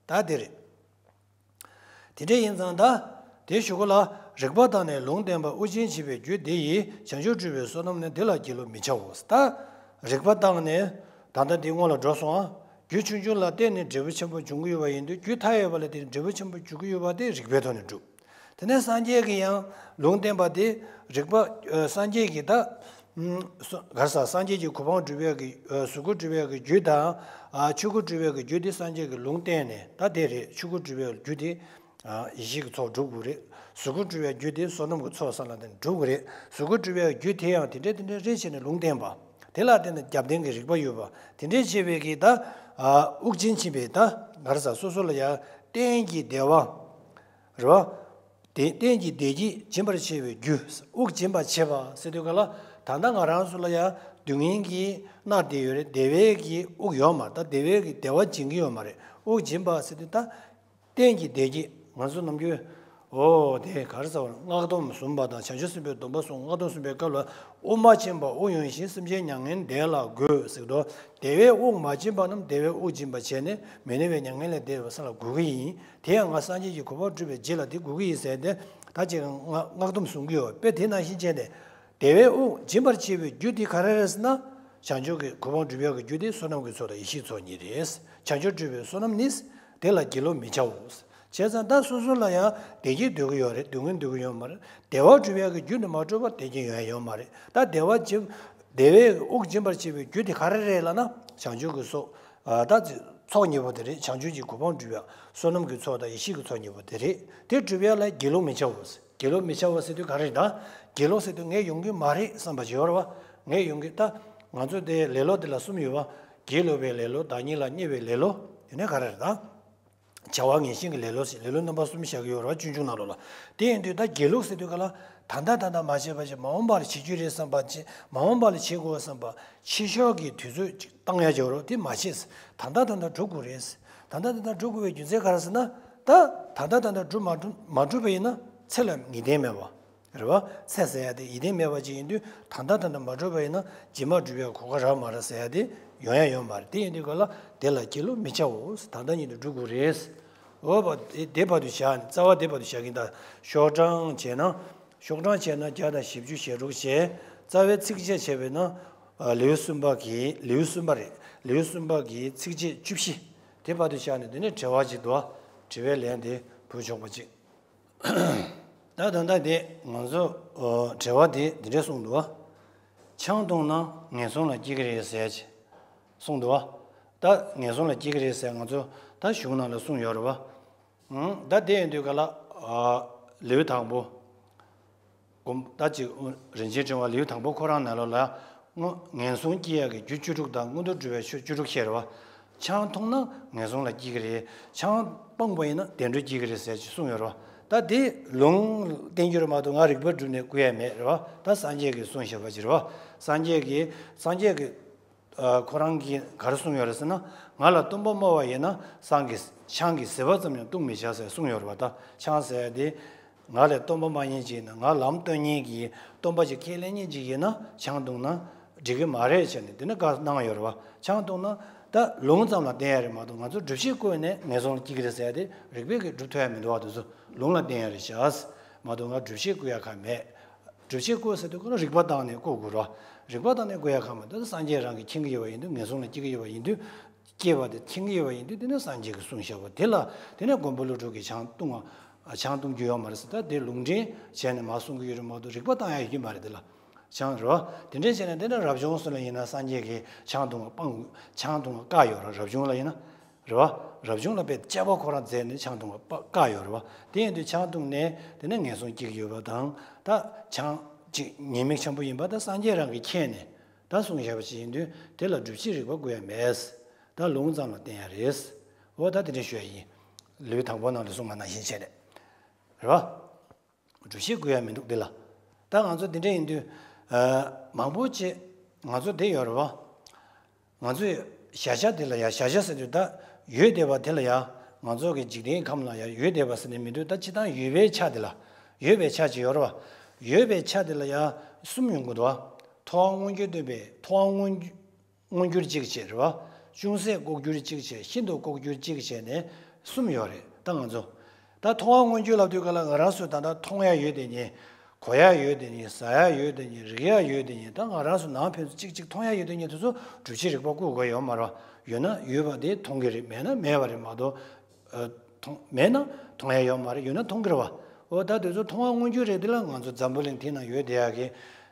ད་དེ་རེད། དེ་འདྲ་ཡིན་ཙང་ད། དེའི་གཞུག་གུ་ལ། རིག་པ་དང་ནི་ལུང་བསྟན་པ་དབུགས་འབྱིན་བྱེད་པའི་རྒྱུ་དེ་ཡིས་བྱང་ཆུབ་སྒྲུབ་པའི་བསོད་ནམས་ནི་དེ་ལ་གྱེས་ལུགས་མི་བྱའོ། ད། རིག་པ་དང་ནི། ད་ལྟ་འདི་སྔོན་ལ་འགྲོ་སོང་ཨ། རྒྱུ་ཆུང་ཆུང་ལ་བརྟེན་ནས་འབྲས་བུ་ཆེན་པོ་འབྱུང་གི་ཡོད་པ་ཡིན་དུས་རྒྱུ་མཐའ་ཡས་པ་ལ་བརྟེན་ནས་འབྲས་བུ་ཆེན་པོ་འབྱུང་གི་ཡོད་པ་དེ་རིག་པའི་ཐོག་ནས་སྒྲུབ། དེ་ནས་སངས་རྒྱས་ཀྱི་ཡང་ལུང་བསྟན་པ་དེ་རིག་པ། ཨ། སངས་རྒྱས་ཀྱི་ད། ཨུམ། ག་རེ་ཟ། སངས་རྒྱས་ཀྱི་གོ་འཕང་སྒྲུབ་ཡག་གི། ཨ། གཟུགས་སྐུ་སྒྲུབ་ཡག་གི་རྒྱུ་དང་། ཨ། ཆོས་སྐུ་སྒྲུབ་ཡག་གི་རྒྱུ་དེ་སངས་རྒྱས་ཀྱི་ལུང་བསྟན་ནས་ད་དེ་རེད། ཆོས་སྐུ་སྒྲུབ་ཡག་གི་རྒྱུ་དེ། ཨ། ཡེ་ཤེས་ཀྱི་ཚོགས་སྒྲུབ་དགོས་རེད། གཟུགས་སྐུ་སྒྲུབ་ཡག་གི་རྒྱུ་དེ་བསོད་ནམས་ཀྱི་ཚོགས་བསགས་ལ་བརྟེན་སྒྲུབ་དགོས་རེད། གཟུགས་སྐུ་སྒྲུབ་ཡག་གི་རྒྱུ་དེ་ཡང་དེ་འདྲ་དེ་འདྲ་རེད་བྱས་ནས་ལུང་བསྟན་པ། དེ་ལ་བརྟེན་ནས་རྒྱབ་རྟེན་གྱི་རིག་པ་ཡོད་པ། དེ་འདྲ་བྱས་པའི་གི་ད། ཨ། དབུགས་འབྱིན་བྱེད་པའི་ད། ག་རེ་ཟ། སོ་སོ་ལ་ཡང་རྟེན་གྱི་བདེ་བ། རེད་བ། དེ་རྟེན་གྱི་བདེ་སྐྱིད་སྦྱིན་པར་བྱེད་པའི་རྒྱུ། དབུགས་སྦྱིན་པར་བྱེད་པ་ཟེར་དུས་ག་ལ། ད་ལྟ་ང་རང་ཚོ་ལ་ཡང་སྡུག་བསྔལ་གྱིས་མནར་བསྡད་ཡོད་རེད། བདེ་བའི་གི་དབུགས་ཡོད་མ་རེད། ད་བདེ་བའི་གི་བདེ་བ་སྦྱིན་གྱི་ཡོད་མ་རེད། དབུགས་སྦྱིན་པ་ཟེར་དུས་ད། རྟེན་གྱི་བདེ་སྐྱིད་ང་ཚོ་ནམ་རྒྱུན། འོ་དེ་ག་རེ་ཟ་བ། སྔགས་སྡོམ་གསུམ་པ་དང་བྱང་ཆུབ་སེམས་དཔའི་སྡོམ་པ་གསུམ། སྔགས་སྡོམ་གསུམ་པའི་སྐབས་ལ། དབུགས་མ་སྦྱིན་པར་དབུགས་དབྱུང་ཞིང་། སེམས་ཅན་མྱ་ངན་འདས་ལ་འགོད་ཟེར་དུས། བདེ་བའི་དབུགས་མ་སྦྱིན་པ་རྣམས་བདེ་བའི་དབུགས་སྦྱིན་པར་བྱས་ནས་མི་གནས་པའི་མྱ་ངན་ལས་འདས་པའི་ས་ལ་འགོད་ཀྱི་ཡིན། དེ་ཡང་ང་སངས་རྒྱས་ཀྱི་གོ་འཕང་བསྒྲུབས་པའི་རྗེས་ལ་དེ་འགོད་ཀྱི་ཡིན་ཟེར་ཏེ། ད་ཅིག་སྔགས་སྔགས་སྡོམ་གསུང་གི་ཡོད་པས། དེ་ནང་བཞིན་བྱས་ནས། བདེ་བའི་དབུགས་འབྱིན་པར་བྱེད་པའི་རྒྱུ་དེ་ག་རེ་རེད་ཟེར་ན། བྱང་ཆུབ་ཀྱི་གོ་འཕང་སྒྲུབ་ཡག་གི་རྒྱུ་དེ་བསོད་ནམས་ཀྱི་ཚོགས་དང་ཡེ་ཤེས་ཀྱི་ཚོགས་གཉིས་རེད། བྱང་ཆུབ་སྒྲུབ་པའི་བསོད་ནམས་ནི། དེ་ལ་གྱེས་ལུགས་མི་བྱའོ། བྱས་ཙང་ད་སོ་སོ་ལ་ཡང་བདེ་སྐྱིད་འདོད་ཀྱི་ཡོད་རེད། སྡུག་བསྔལ་འདོད་ཀྱི་ཡོད་མ་རེད། བདེ་བ་སྒྲུབ་ཡག་གི་རྒྱུ་དེ་མ་སྒྲུབ་པར་བདེ་སྐྱིད་ཡོང་ཡ་ཡོད་མ་རེད། ད་བདེ་བ་སྦྱིན། བདེ་བའི་དབུགས་འབྱིན་པར་བྱེད་པའི་རྒྱུ་དེ་ག་རེ་རེད་ལབ་ན། བྱང་ཆུབ་ཀྱི་སོ། ཨ། ད་ཚོགས་གཉིས་པོ་དེ་རེད། བྱང་ཆུབ་ཀྱི་གོ་འཕང་སྒྲུབ་ཡག་བསོད་ནམས་ཀྱི་ཚོགས་དང་ཡེ་ཤེས་ཀྱི་ཚོགས་གཉིས་པོ་དེ་རེད། དེ་སྒྲུབ་ཡག་ལ་གྱེས་ལུགས་མི་བྱའོ། གྱེས་ལུགས་མི་བྱ་བ་ཟེར་དུས་ག་རེ་ད། གྱེས་ལུགས་ཟེར་དུས་ངས་ཡོང་གི་མ་རེད་བསམ་པ་ཅིག་ཡོད་རེད་བ། ངས་ཡོང་གི་ད། ང་ཚོ་དེ་ལེ་ལོ་དེ་ལ་གསུམ་ཡོད་བ། གྱེས་ལུགས་པའི་ལེ་ལོ། བདག་ཉིད་ལ་བརྙས་པའི་ལེ་ལོ། དེ་ནས་ག་རེ་རེད་ད། བྱ་བ་ངན་ཞེན་གྱི་ལེ་ལོ་ཟེར་ལེ་ལོ་རྣམ་པ་གསུམ་བཞག་གི་ཡོད་རེད་བ། སྤྱོད་འཇུག་ནང་ལོགས་ལ། དེ་ཡིན་དུས་ད་གྱེས་ལུགས་ཟེར་དུས་ག་ལ། ད་ལྟ་ད་ལྟ་མ་བྱས་པ་བྱས། མ་འོངས་པ་ལ་བྱེད་རྒྱུ་རེད་བསམ་པ་བྱས། མ་འོངས་པ་ལ་བྱེད་དགོས་བསམ་པ། ཕྱི་ཤོག་གི་དུས་ཚོད་ཅིག་བཏང་ཡ་ཅིག་ཡོད་རེད་བ། དེ་མ་བྱས། ད་ལྟ་ད་ལྟ་སྒྲུབ་དགོས་རེད། ད་ལྟ་ད་ལྟ་སྒྲུབ་དགོས་པའི་རྒྱུ་མཚན་ག་རེ་ཟེར་ན། ད་ད་ལྟ་ད་ལྟ་སྒྲུབ་མ་སྒྲུབ་མ་སྒྲུབ་པ་ཡིན་ན་ཚེ་ལ་ངེས་གཏན་མེད་པ། རེད་བ། ཚེ་ཟེར་ཡ་དེ་ཡིད་བརྟན་མེད་པ་ཅིག་ཡིན་དུས་ད་ལྟ་ད་ལྟ་མ་གྲུབ་པ་ཡིན་ན་རྗེས་མ་སྒྲུབ་ཡ་གོ་སྐབས་རག་མ་རེད་ཟེར་ཡ་དེ་ཡོང་ཡ་ཡོད་མ་རེད། དེ་ཡིན་དུས་ག་ལ་དེ་ལ་སྐྱེ་བློ་མི་ཆའོ། ད་ལྟ་ཉིད་དུ་སྒྲུབ་དགོས་རེད། འོ་བ་དེ་དེ་བར་དུ་བཞག་ནས་རྩ་བ་དེ་བར་དུ་བཞག་གིན། ད་ཤོག་གྲངས་བྱས་ན་ཤོག་གྲངས་བྱས་ན་བརྒྱ་དང་བཞི་བཅུ་ཞེ་དྲུག་བྱས། རྩ་བའི་ཚིགས་བཅད་བྱས་པས་ན་ཨ་ལེའུ་གསུམ་པ་གི་ལེའུ་གསུམ་པ་རེད། ལེའུ་གསུམ་པ་གི་ཚིགས་བཅད་བཅུ་བཞི་དེ་བར་དུ་བཞག་ནས་དེ་ནས་དྲི་བ་ཅིག་འདུག་དྲི་བའི་ལན་དེ་ཕུལ་ཆོག་པ་ཅིག་ད་ད་ལྟ་དེ་ང་ཚོ་ཨོ་དྲི་བ་དེ་འདི་འདྲས་གསུངས་འདུག་ཆང་འཐུང་ན་ངན་སོང་ལ་སྐྱེ་གི་རེད་ཟེར་ཅིག་གསུངས་འདུག་ད་ངན་སོང་ལ་སྐྱེ་གི་རེད་ཟེར་ང་ཚོ་ད་གཞུང་ནང་ལ་གསུངས་ཡོད་རེད་བ། ཨང་ད་དེ་ཡིན་དུས་ག་ལ་ཨ་ལེའུ་དང་པོ། གོམ་ད་ཅིག་རིན་ཆེན་ཕྲེང་བ་ལེའུ་དང་པོ་ཁོ་རང་ནང་ལོགས་ལ་སྔོ་ངན་སོང་སྐྱེ་ཡག་གི་རྒྱུ་བཅུ་དྲུག་དང་མངོན་མཐོ་སྒྲུབ་པའི་ཆོས་བཅུ་དྲུག་བཤད་རེད་བ། ཆང་འཐུང་ན་ངན་སོང་ལ་སྐྱེ་གི་རེད། ཆང་སྤངས་པ་ཡིན་ན་བདེ་འགྲོ་སྐྱེ་གི་རེད་ཟེར་ཅིག་གསུངས་ཡོད་རེད་བ། ད་དེ་ལུང་བསྟན་རྒྱུ་རེད་མ་གཏོགས་ང་རིགས་པ་སྒྲུབ་ནས་བཀོད་ཡ་མེད་རེད་བ། ད་སངས་རྒྱས་ཀྱིས་གསུངས་བཞག་པ་ཅིག་རེད་བ། སངས་རྒྱས་ཀྱིས་སངས་རྒྱས་ཀྱིས་ཨ་ཁོ་རང་གིས་ག་རེ་གསུངས་ཡོད་རེད་ཟེར་ན། ང་ལ་སྟོན་པ་སྨྲ་བ་ཡིན་ན་སང་གི་ཆང་གི་ཟིལ་པ་ཙམ་ཡང་བཏུང་མི་བྱ་ཟེར་གསུངས་ཡོད་རེད་བ། ད་ཆང་ཟེར་ཡ་དེ་ང་ལས་སྟོན་པ་སྨྲ་མཁན་ཅིག་ཡིན་ན། ང་ལམ་སྟོན་མཁན་གྱི་སྟོན་པ་ཅིག་ཁས་ལེན་མཁན་ཅིག་ཡིན་ན་ཆང་བཏུང་ན་འགྲིག་གི་མ་རེད་ཟེར་ནས་དེ་ནས་བཀའ་གནང་ཡོད་རེད་བ། ཆང་བཏུང་ན་ད་ལུང་ཙམ་ལ་བརྟེན་ཡ་རེད་མ་གཏོགས་ང་ཚོ་སྒྲུབ་བྱེད་བཀོད་ནས་ངན་སོང་ལ་སྐྱེ་གི་རེད་ཟེར་ཡ་དེ་རིགས་པས་ཀྱིས་སྒྲུབ་ཐུབ་ཡ་མི་འདུག་བ། དེ་ཚོ་ལུང་ལ་བརྟེན་ཡ་རེད་བཞག་མ་གཏོགས་ང་སྒྲུབ་བྱེད་བཀོད་ཡ་གང་མེད། སྒྲུབ་བྱེད་བཀོད་ཟེར་དུས་ཁོ་ན་རིགས་པ་བཏང་ནས་བཀོད་དགོས་རེད། རིགས་པ་བཏང་ནས་བཀོད་ཡ་གང་མ་གཏོགས་སངས་རྒྱས་རང་གིས་མཁྱེན་གྱི་ཡོད་པ་ཡིན་དུས། ངན་སོང་ལ་སྐྱེ་གི་ཡོད་པ་ཡིན་དུས། སྐྱེས་པ་དེ་མཁྱེན་གྱི་ཡོད་པ་ཡིན་དུས། དེ་ནི་སངས་རྒྱས་ཀྱིས་གསུངས་བཞག་པ་དེ་ལ་དེ་ནས་མགོན་པོ་ཀླུ་སྒྲུབ་ཀྱིས་ཆང་བཏུང་བ་ཆང་བཏུང་རྒྱུ་ཡོད་མ་རེད་ཟེར། ད་དེ་ལུང་འདྲེན་བྱས་ནས་མར་གསུང་གི་ཡོད་རེད་མ་གཏོགས་རིགས་པ་བཏང་ཡ་ཡོད་ཀྱི་མ་རེད། དེ་ལ་ཆང་རེད་བ། དེ་འདྲ་བྱས་ནས་དེ་ནས་རབ་བྱུང་སོགས་ལ་ཡིན་ན་སངས་རྒྱས་ཀྱིས་ཆང་བཏུང་བ་སྤང་། ཆང་བཏུང་བ་བཀག་ཡོད་རེད། རབ་བྱུང་ལ་ཡིན་ན། རེད་བ། རབ་བྱུང་ལ་དཔེ་དཔྱད་པ་ཁོ་རང་མཛད་ནས་ཆང་བཏུང་བ་བཀག་ཡོད་རེད་བ། དེ་ཡིན་དུས་ཆང་བཏུང་ནས་དེ་ནས་ངན་སོང་སྐྱེ་གི་ཡོད་པ་དང་། ད་ཆང་ཅིག་ཉེས་དམིགས་ཆེན་པོ་ཡིན་པ་ད་སངས་རྒྱས་རང་གིས་མཁྱེན་ནས་ད་གསུངས་བཞག་པ་ཞིག་ཡིན་དུས་དེ་ལ་སྒྲུབ་བྱེད་རིགས་པ་བཀོད་ཡ་མེད། ད་ལུང་ཙམ་ལ་བརྟེན་ཡ་རེད། འོ་ད་དེ་འདྲ་ཞུ་ཡ་ཡིན། ལེའུ་དང་པོ་ནང་ལ་གསུངས་པ་ནང་བཞིན་བྱས་ནས། རེད་བ། སྒྲུབ་བྱེད་བཀོད་ཡ་མི་འདུག་འདི་ལ། ད་ང་ཚོ་འདི་འདྲ་ཡིན་དུས། ཨ་མང་པོ་ཅིག་ང་ཚོ་འདི་ཡོད་རེད་བ། ང་ཚོས་གཞལ་བྱ་འདི་ལ་ཡ། གཞལ་བྱ་ཟེར་དུས་ད་ཡོད་བསྡད་པ་འདི་ལ་ཡ། ང་ཚོ་གི་འཇིག་རྟེན་ཁམས་ལ་ཡ་ཡོད་བསྡད་པ་ཟེར་ནས་མི་འདུག་ད་སྤྱིར་བཏང་ཡོད་པའི་ཆ་འདི་ལ། ཡོད་པའི་ཆ་ཅིག་ཡོད་རེད་བ། ཡོད་པའི་ཆ་འདི་ལ་ཡ་གསུམ་ཡོང་གི་འདུག་བ། ཐོབ་དབང་མངོན་གྱུར་སྟོན་པའི། ཐོབ་དབང་མངོན་གྱུར། མངོན་གྱུར་གཅིག་བྱས་རེད་བ། ཅུང་ཟད་ལྐོག་གྱུར་གཅིག་བྱས། ཤིན་ཏུ་ལྐོག་གྱུར་གཅིག་བྱས་ནས་གསུམ་ཡོད་རེད། ད་ང་ཚོ་ད་ཐོབ་དབང་མངོན་གྱུར་ལབ་དུས་ག་ལ་ང་རང་ཚོས་ད་ལྟ་མཐོང་ཡ་ཡོད་དེ་ཉིད། གོ་ཡ་ཡོད་དེ་ཉིད། ཟ་ཡ་ཡོད་དེ་ཉིད། རིག་ཡ་ཡོད་དེ་ཉིད། ད་ང་རང་ཚོ་ནང་ཕན་ཚུན་གཅིག་གཅིག་མཐོང་ཡ་ཡོད་དེ་ཉིད་དེ་ཚོ་སྒྲུབ་བྱེད་རིགས་པ་བཀོད་དགོས་ཡོད་མ་རེད་བ། ཡོད་ན་ཡོད་པ་དེ་མཐོང་གི་རེད། མེད་ན་མེད་པ་རེད་མ་གཏོགས། ཨ་མཐོང་མེད་ན་མཐོང་ཡ་ཡོད་མ་རེད། ཡོད་ན་མཐོང་གི་རེད་བ། འོ་ད་དེ་ཚོ་ཐོབ་དབང་མངོན་གྱུར་རེད། དེ་ལ་ང་ཚོ་འཛམ་བུ་གླིང་དེ་ན་ཡོད་བསྡད་ཡག་གི་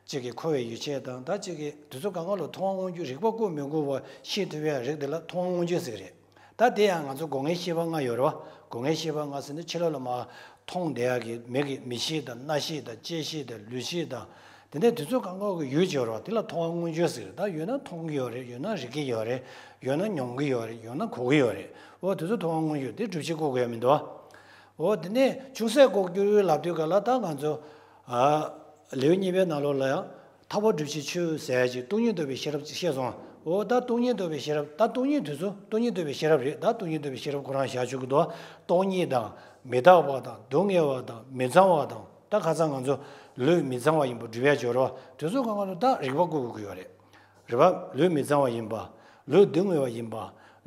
གཅིག་གི་འཁོར་བའི་ཡུལ་ཆད་དང་། ད་གཅིག་གི་དེ་ཚོ་གང་ག་ལ་ཐོབ་དབང་མངོན་གྱུར། རིགས་པ་བཀོད་མི་དགོས་པ་ཤེས་ཐུབ་ཡག་རིགས་དེ་ལ་ཐོབ་དབང་མངོན་གྱུར་ཟེར་གི་རེད། ད་དེ་ཡང་ང་ཚོ་སྒོ་ལྔའི་ཤེས་པ་ལྔ་ཡོད་རེད་བ། སྒོ་ལྔའི་ཤེས་པ་ལྔ་ཟེར་ན་ཕྱི་ལོགས་ལ་མར་མཐོང་བསྡད་ཡག་གི་མིག་གི་མིག་ཤེས་དང་། རྣ་ཤེས་དང་། ལྕེ་ཤེས་དང་། ལུས་ཤེས་དང་། དེ་ནས་དེ་ཚོ་གང་ག་གི་ཡུལ་ཅིག་ཡོད་རེད་བ། དེ་ལ་ཐོབ་དབང་མངོན་གྱུར་ཟེར་གི་རེད། ད་ཡོད་ན་མཐོང་གི་ཡོད་རེད། ཡོད་ན་རིག་གི་ཡོད་རེད། ཡོད་ན་མྱོང་གི་ཡོད་རེད། ཡོད་ན་གོ་གི་ཡོད་རེད། འོ་དེ་ཚོ་ཐོབ་དབང་མངོན་གྱུར། དེ་སྒྲུབ་བྱེད་བཀོད་དགོས་ཡ་མི་འདུག་བ། འོ་དེ་ནས་ཅུང་ཟད་ལྐོག་གྱུར་ལབ་དུས་ག་ལ་ད་ང་ཚོ་ཨ་ལེའུ་གཉིས་པའི་ནང་ལོགས་ལ་ཡང་ཐར་པ་སྒྲུབ་བྱེད་ཆོས་ཟེར་ཡ་ཅིག་སྟོང་ཉིད་རྟོགས་པའི་ཤེས་རབ་ཅིག་བཤད་སོང་། འོ་ད་སྟོང་ཉིད་རྟོགས་པའི་ཤེས་རབ། ད་སྟོང་ཉིད་དེ་ཚོ་སྟོང་ཉིད་རྟོགས་པའི་ཤེས་རབ་རེད། ད་སྟོང་ཉིད་རྟོགས་པའི་ཤེས་རབ་ཁོ་རང་བཞག་ཆོག་གི་འདུག་སྟོང་ཉིད་དང་། མི་རྟག་པ་དང་། སྡུག་བསྔལ་བ་དང་། མི་གཙང་བ་དང་། ད་ཁ་སང་ང་ཚོ་ལུས་མི་གཙང་བ་ཡིན་པ་སྒྲུབ་ཡ་སྦྱོར་བ་དེ་ཚོ་གང་ག་ལ་ད་རིགས་པ་བཀོད་དགོས་ཀྱི་ཡོད་རེད། རེད་བ། ལུས་མི་གཙང་བ་ཡིན་པ། ལུས་སྡུག་བསྔལ་བ་ཡིན་པ།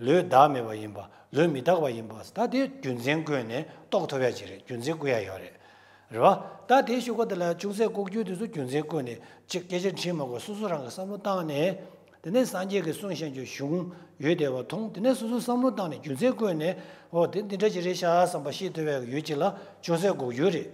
ལུས་བདག་མེད་པ་ཡིན་པ། ལུས་མི་རྟག་པ་ཡིན་པ། ད་དེ་རྒྱུ་མཚན་བཀོད་ནས་རྟོགས་ཐུབ་ཡ་ཅིག་རེད། རྒྱུ་མཚན་བཀོད་ཡ་ཡོད་རེད། རེད་བ། ད་དེའི་ཤུགས་ཀ་དེ་ལ་ཅུང་ཟད་ལྐོག་གྱུར་དེ་ཚོ་རྒྱུ་མཚན་བཀོད་ནས་ཅིག་སྐད་ཆ་དྲིས་མ་དགོས། སོ་སོ་རང་གིས་བསམ་བློ་བཏང་ནས། དེ་ནས་སངས་རྒྱས་ཀྱིས་གསུངས་བཞག་རྒྱུ་གཞུང་ཡོད་བསྡད་པ་མཐོང་། དེ་ནས་སོ་སོས་བསམ་བློ་བཏང་ནས་རྒྱུ་མཚན་བཀོད་ནས། འོ་དེ་འདི་འདྲ་ཅིག་རེད་ཤག་བསམ་པ་ཤེས་ཐུབ་པའི་ཡུལ་ཅིག་ལ་ཅུང་ཟད་ལྐོག་གྱུར་རེད།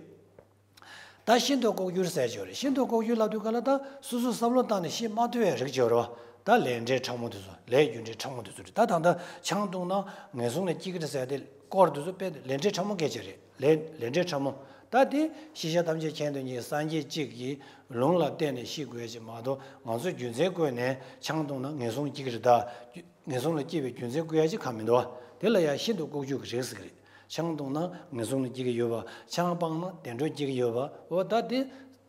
ད་ཤིན་ཏུ་ལྐོག་གྱུར་ཟེར་ཡ་ཅིག་ཡོད་རེད། ཤིན་ཏུ་ལྐོག་གྱུར་ལབ་དུས་ག་ལ་ད་སོ་སོས་བསམ་བློ་བཏང་ནས་ཤེས་མ་ཐུབ་པའི་རིགས་ཅིག་ཡོད་རེད་བ། ད་ལས་འབྲས་ཕྲ་མོ་དེ་ཚོ། ལས་རྒྱུ་འབྲས་ཕྲ་མོ་དེ་ཚོ་རེད། ད་ད་ལྟ་ཆང་བཏུང་ན་ངན་སོང་ལ་སྐྱེ་གི་རེད་ཟེར་ཡ་དེ་སྐོར་དེ་ཚོ་དཔེ་ལས་འབྲས་ཕྲ་མོ་སྐད་ཆ་རེད། ལས་ལས་འབྲས་ཕྲ་མོ། ད་དེ་ཤེས་བྱ་ཐམས་ཅད་མཁྱེན་པ་ཉིད་སངས་རྒྱས་གཅིག་གི་ལུང་ལ་བརྟེན་ནས་ཤེས་དགོས་ཡ་ཅིག་མ་གཏོགས། ང་ཚོས་རྒྱུ་མཚན་བཀོད་ནས་ཆང་བཏུང་ན་ངན་སོང་སྐྱེ་གི་རེད་ད། ངན་སོང་ལ་སྐྱེ་བའི་རྒྱུ་མཚན་བཀོད་ཡ་ཅིག་གང་མི་འདུག་བ། དེ་ལ་ཡང་ཤིན་ཏུ་ལྐོག་གྱུར་གྱི་རིགས་ཟེར་གི་རེད། ཆང་བཏུང་ན་ངན་སོང་ལ་སྐྱེ་གི་ཡོད་པ། ཆང་སྤངས་ན་བདེ་འགྲོར་སྐྱེ་གི་ཡོད་པ། འོ་ད་དེ་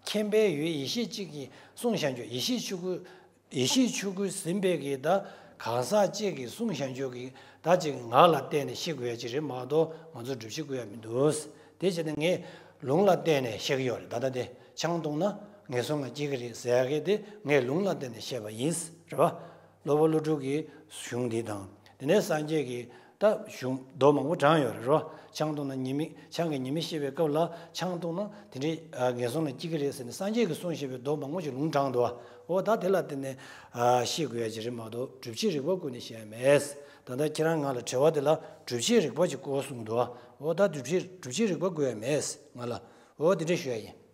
མཁྱེན་པའི་ཡུལ་ཡེ་ཤེས་གཅིག་གིས་གསུངས་བཞག་རྒྱུ། ཡེ་ཤེས་ཆོས་སྐུ། ཡེ་ཤེས་ཆོས་སྐུ་ཟིན་པའི་གི་ད་གང་ཟག་གཅིག་གིས་གསུངས་བཞག་རྒྱུ་གི་ད་ཅིག་ངག་ལ་བལྟས་ནས་ཤེས་དགོས་ཡ་ཅིག་རེད་མ་གཏོགས། ང་ཚོ་སྒྲུབ་བྱེད་བཀོད་ཡ་མི་འདུག་དེ་བྱས་ནས་ངས་ ལུང་ལ་བརྟེན་ནས་བཤད་ཀྱི་ཡོད་རེད། ད་ལྟ་དེ་ཆང་བཏུང་ན་ངན་སོང་ལ་སྐྱེ་གི་རེད་ཟེར་ཡ་གི་དེ་ངས་ལུང་ལ་བརྟེན་ནས་བཤད་པ་ཡིན། རེད་བ། སློབ་དཔོན་ཀླུ་སྒྲུབ་ཀྱི་གཞུང་འདི་དང་། དེ་ནས་སངས་རྒྱས་ཀྱི་ད་གཞུང་མདོ་མང་པོ་དྲངས་ཡོད་རེད་རོ། ཆང་བཏུང་ན་ཉེས་དམིགས། ཆང་གི་ཉེས་དམིགས་བཤད་པའི་སྐབས་ལ་ཆང་བཏུང་ན་དེ་འདྲའི་ཨ་ངན་སོང་ལ་སྐྱེ་གི་རེད་ཟེར་ནས་སངས་རྒྱས་ཀྱིས་གསུངས་བཞག་པའི་མདོ་མང་པོ་ཞིག་ལུང་དྲངས་འདུག་བ། འོ་ད་དེ་ལ་བརྟེན་ནས་ཨ་ཤེས་དགོས་ཡ་ཅིག་རེད་མ་གཏོགས་སྒྲུབ་བྱེད་རིགས་པ་ཀུན་ནས་བཤད་ཡ་མེད། ད་ལྟ་ཁྱེད་རང་ང་ལ་དྲི་བ་དེ་ལ་སྒྲུབ་བྱེད་རིགས་པ་ཅིག་དགོས་གསུངས་འདུག་བ། འོ་ད་སྒྲུབ་བྱེད་སྒྲུབ་བྱེད་རིགས་པ་དགོས་ཡ་མེད་ང་ལ། འོ་དེ་འདྲ་ཞུ་ཡ་ཡིན།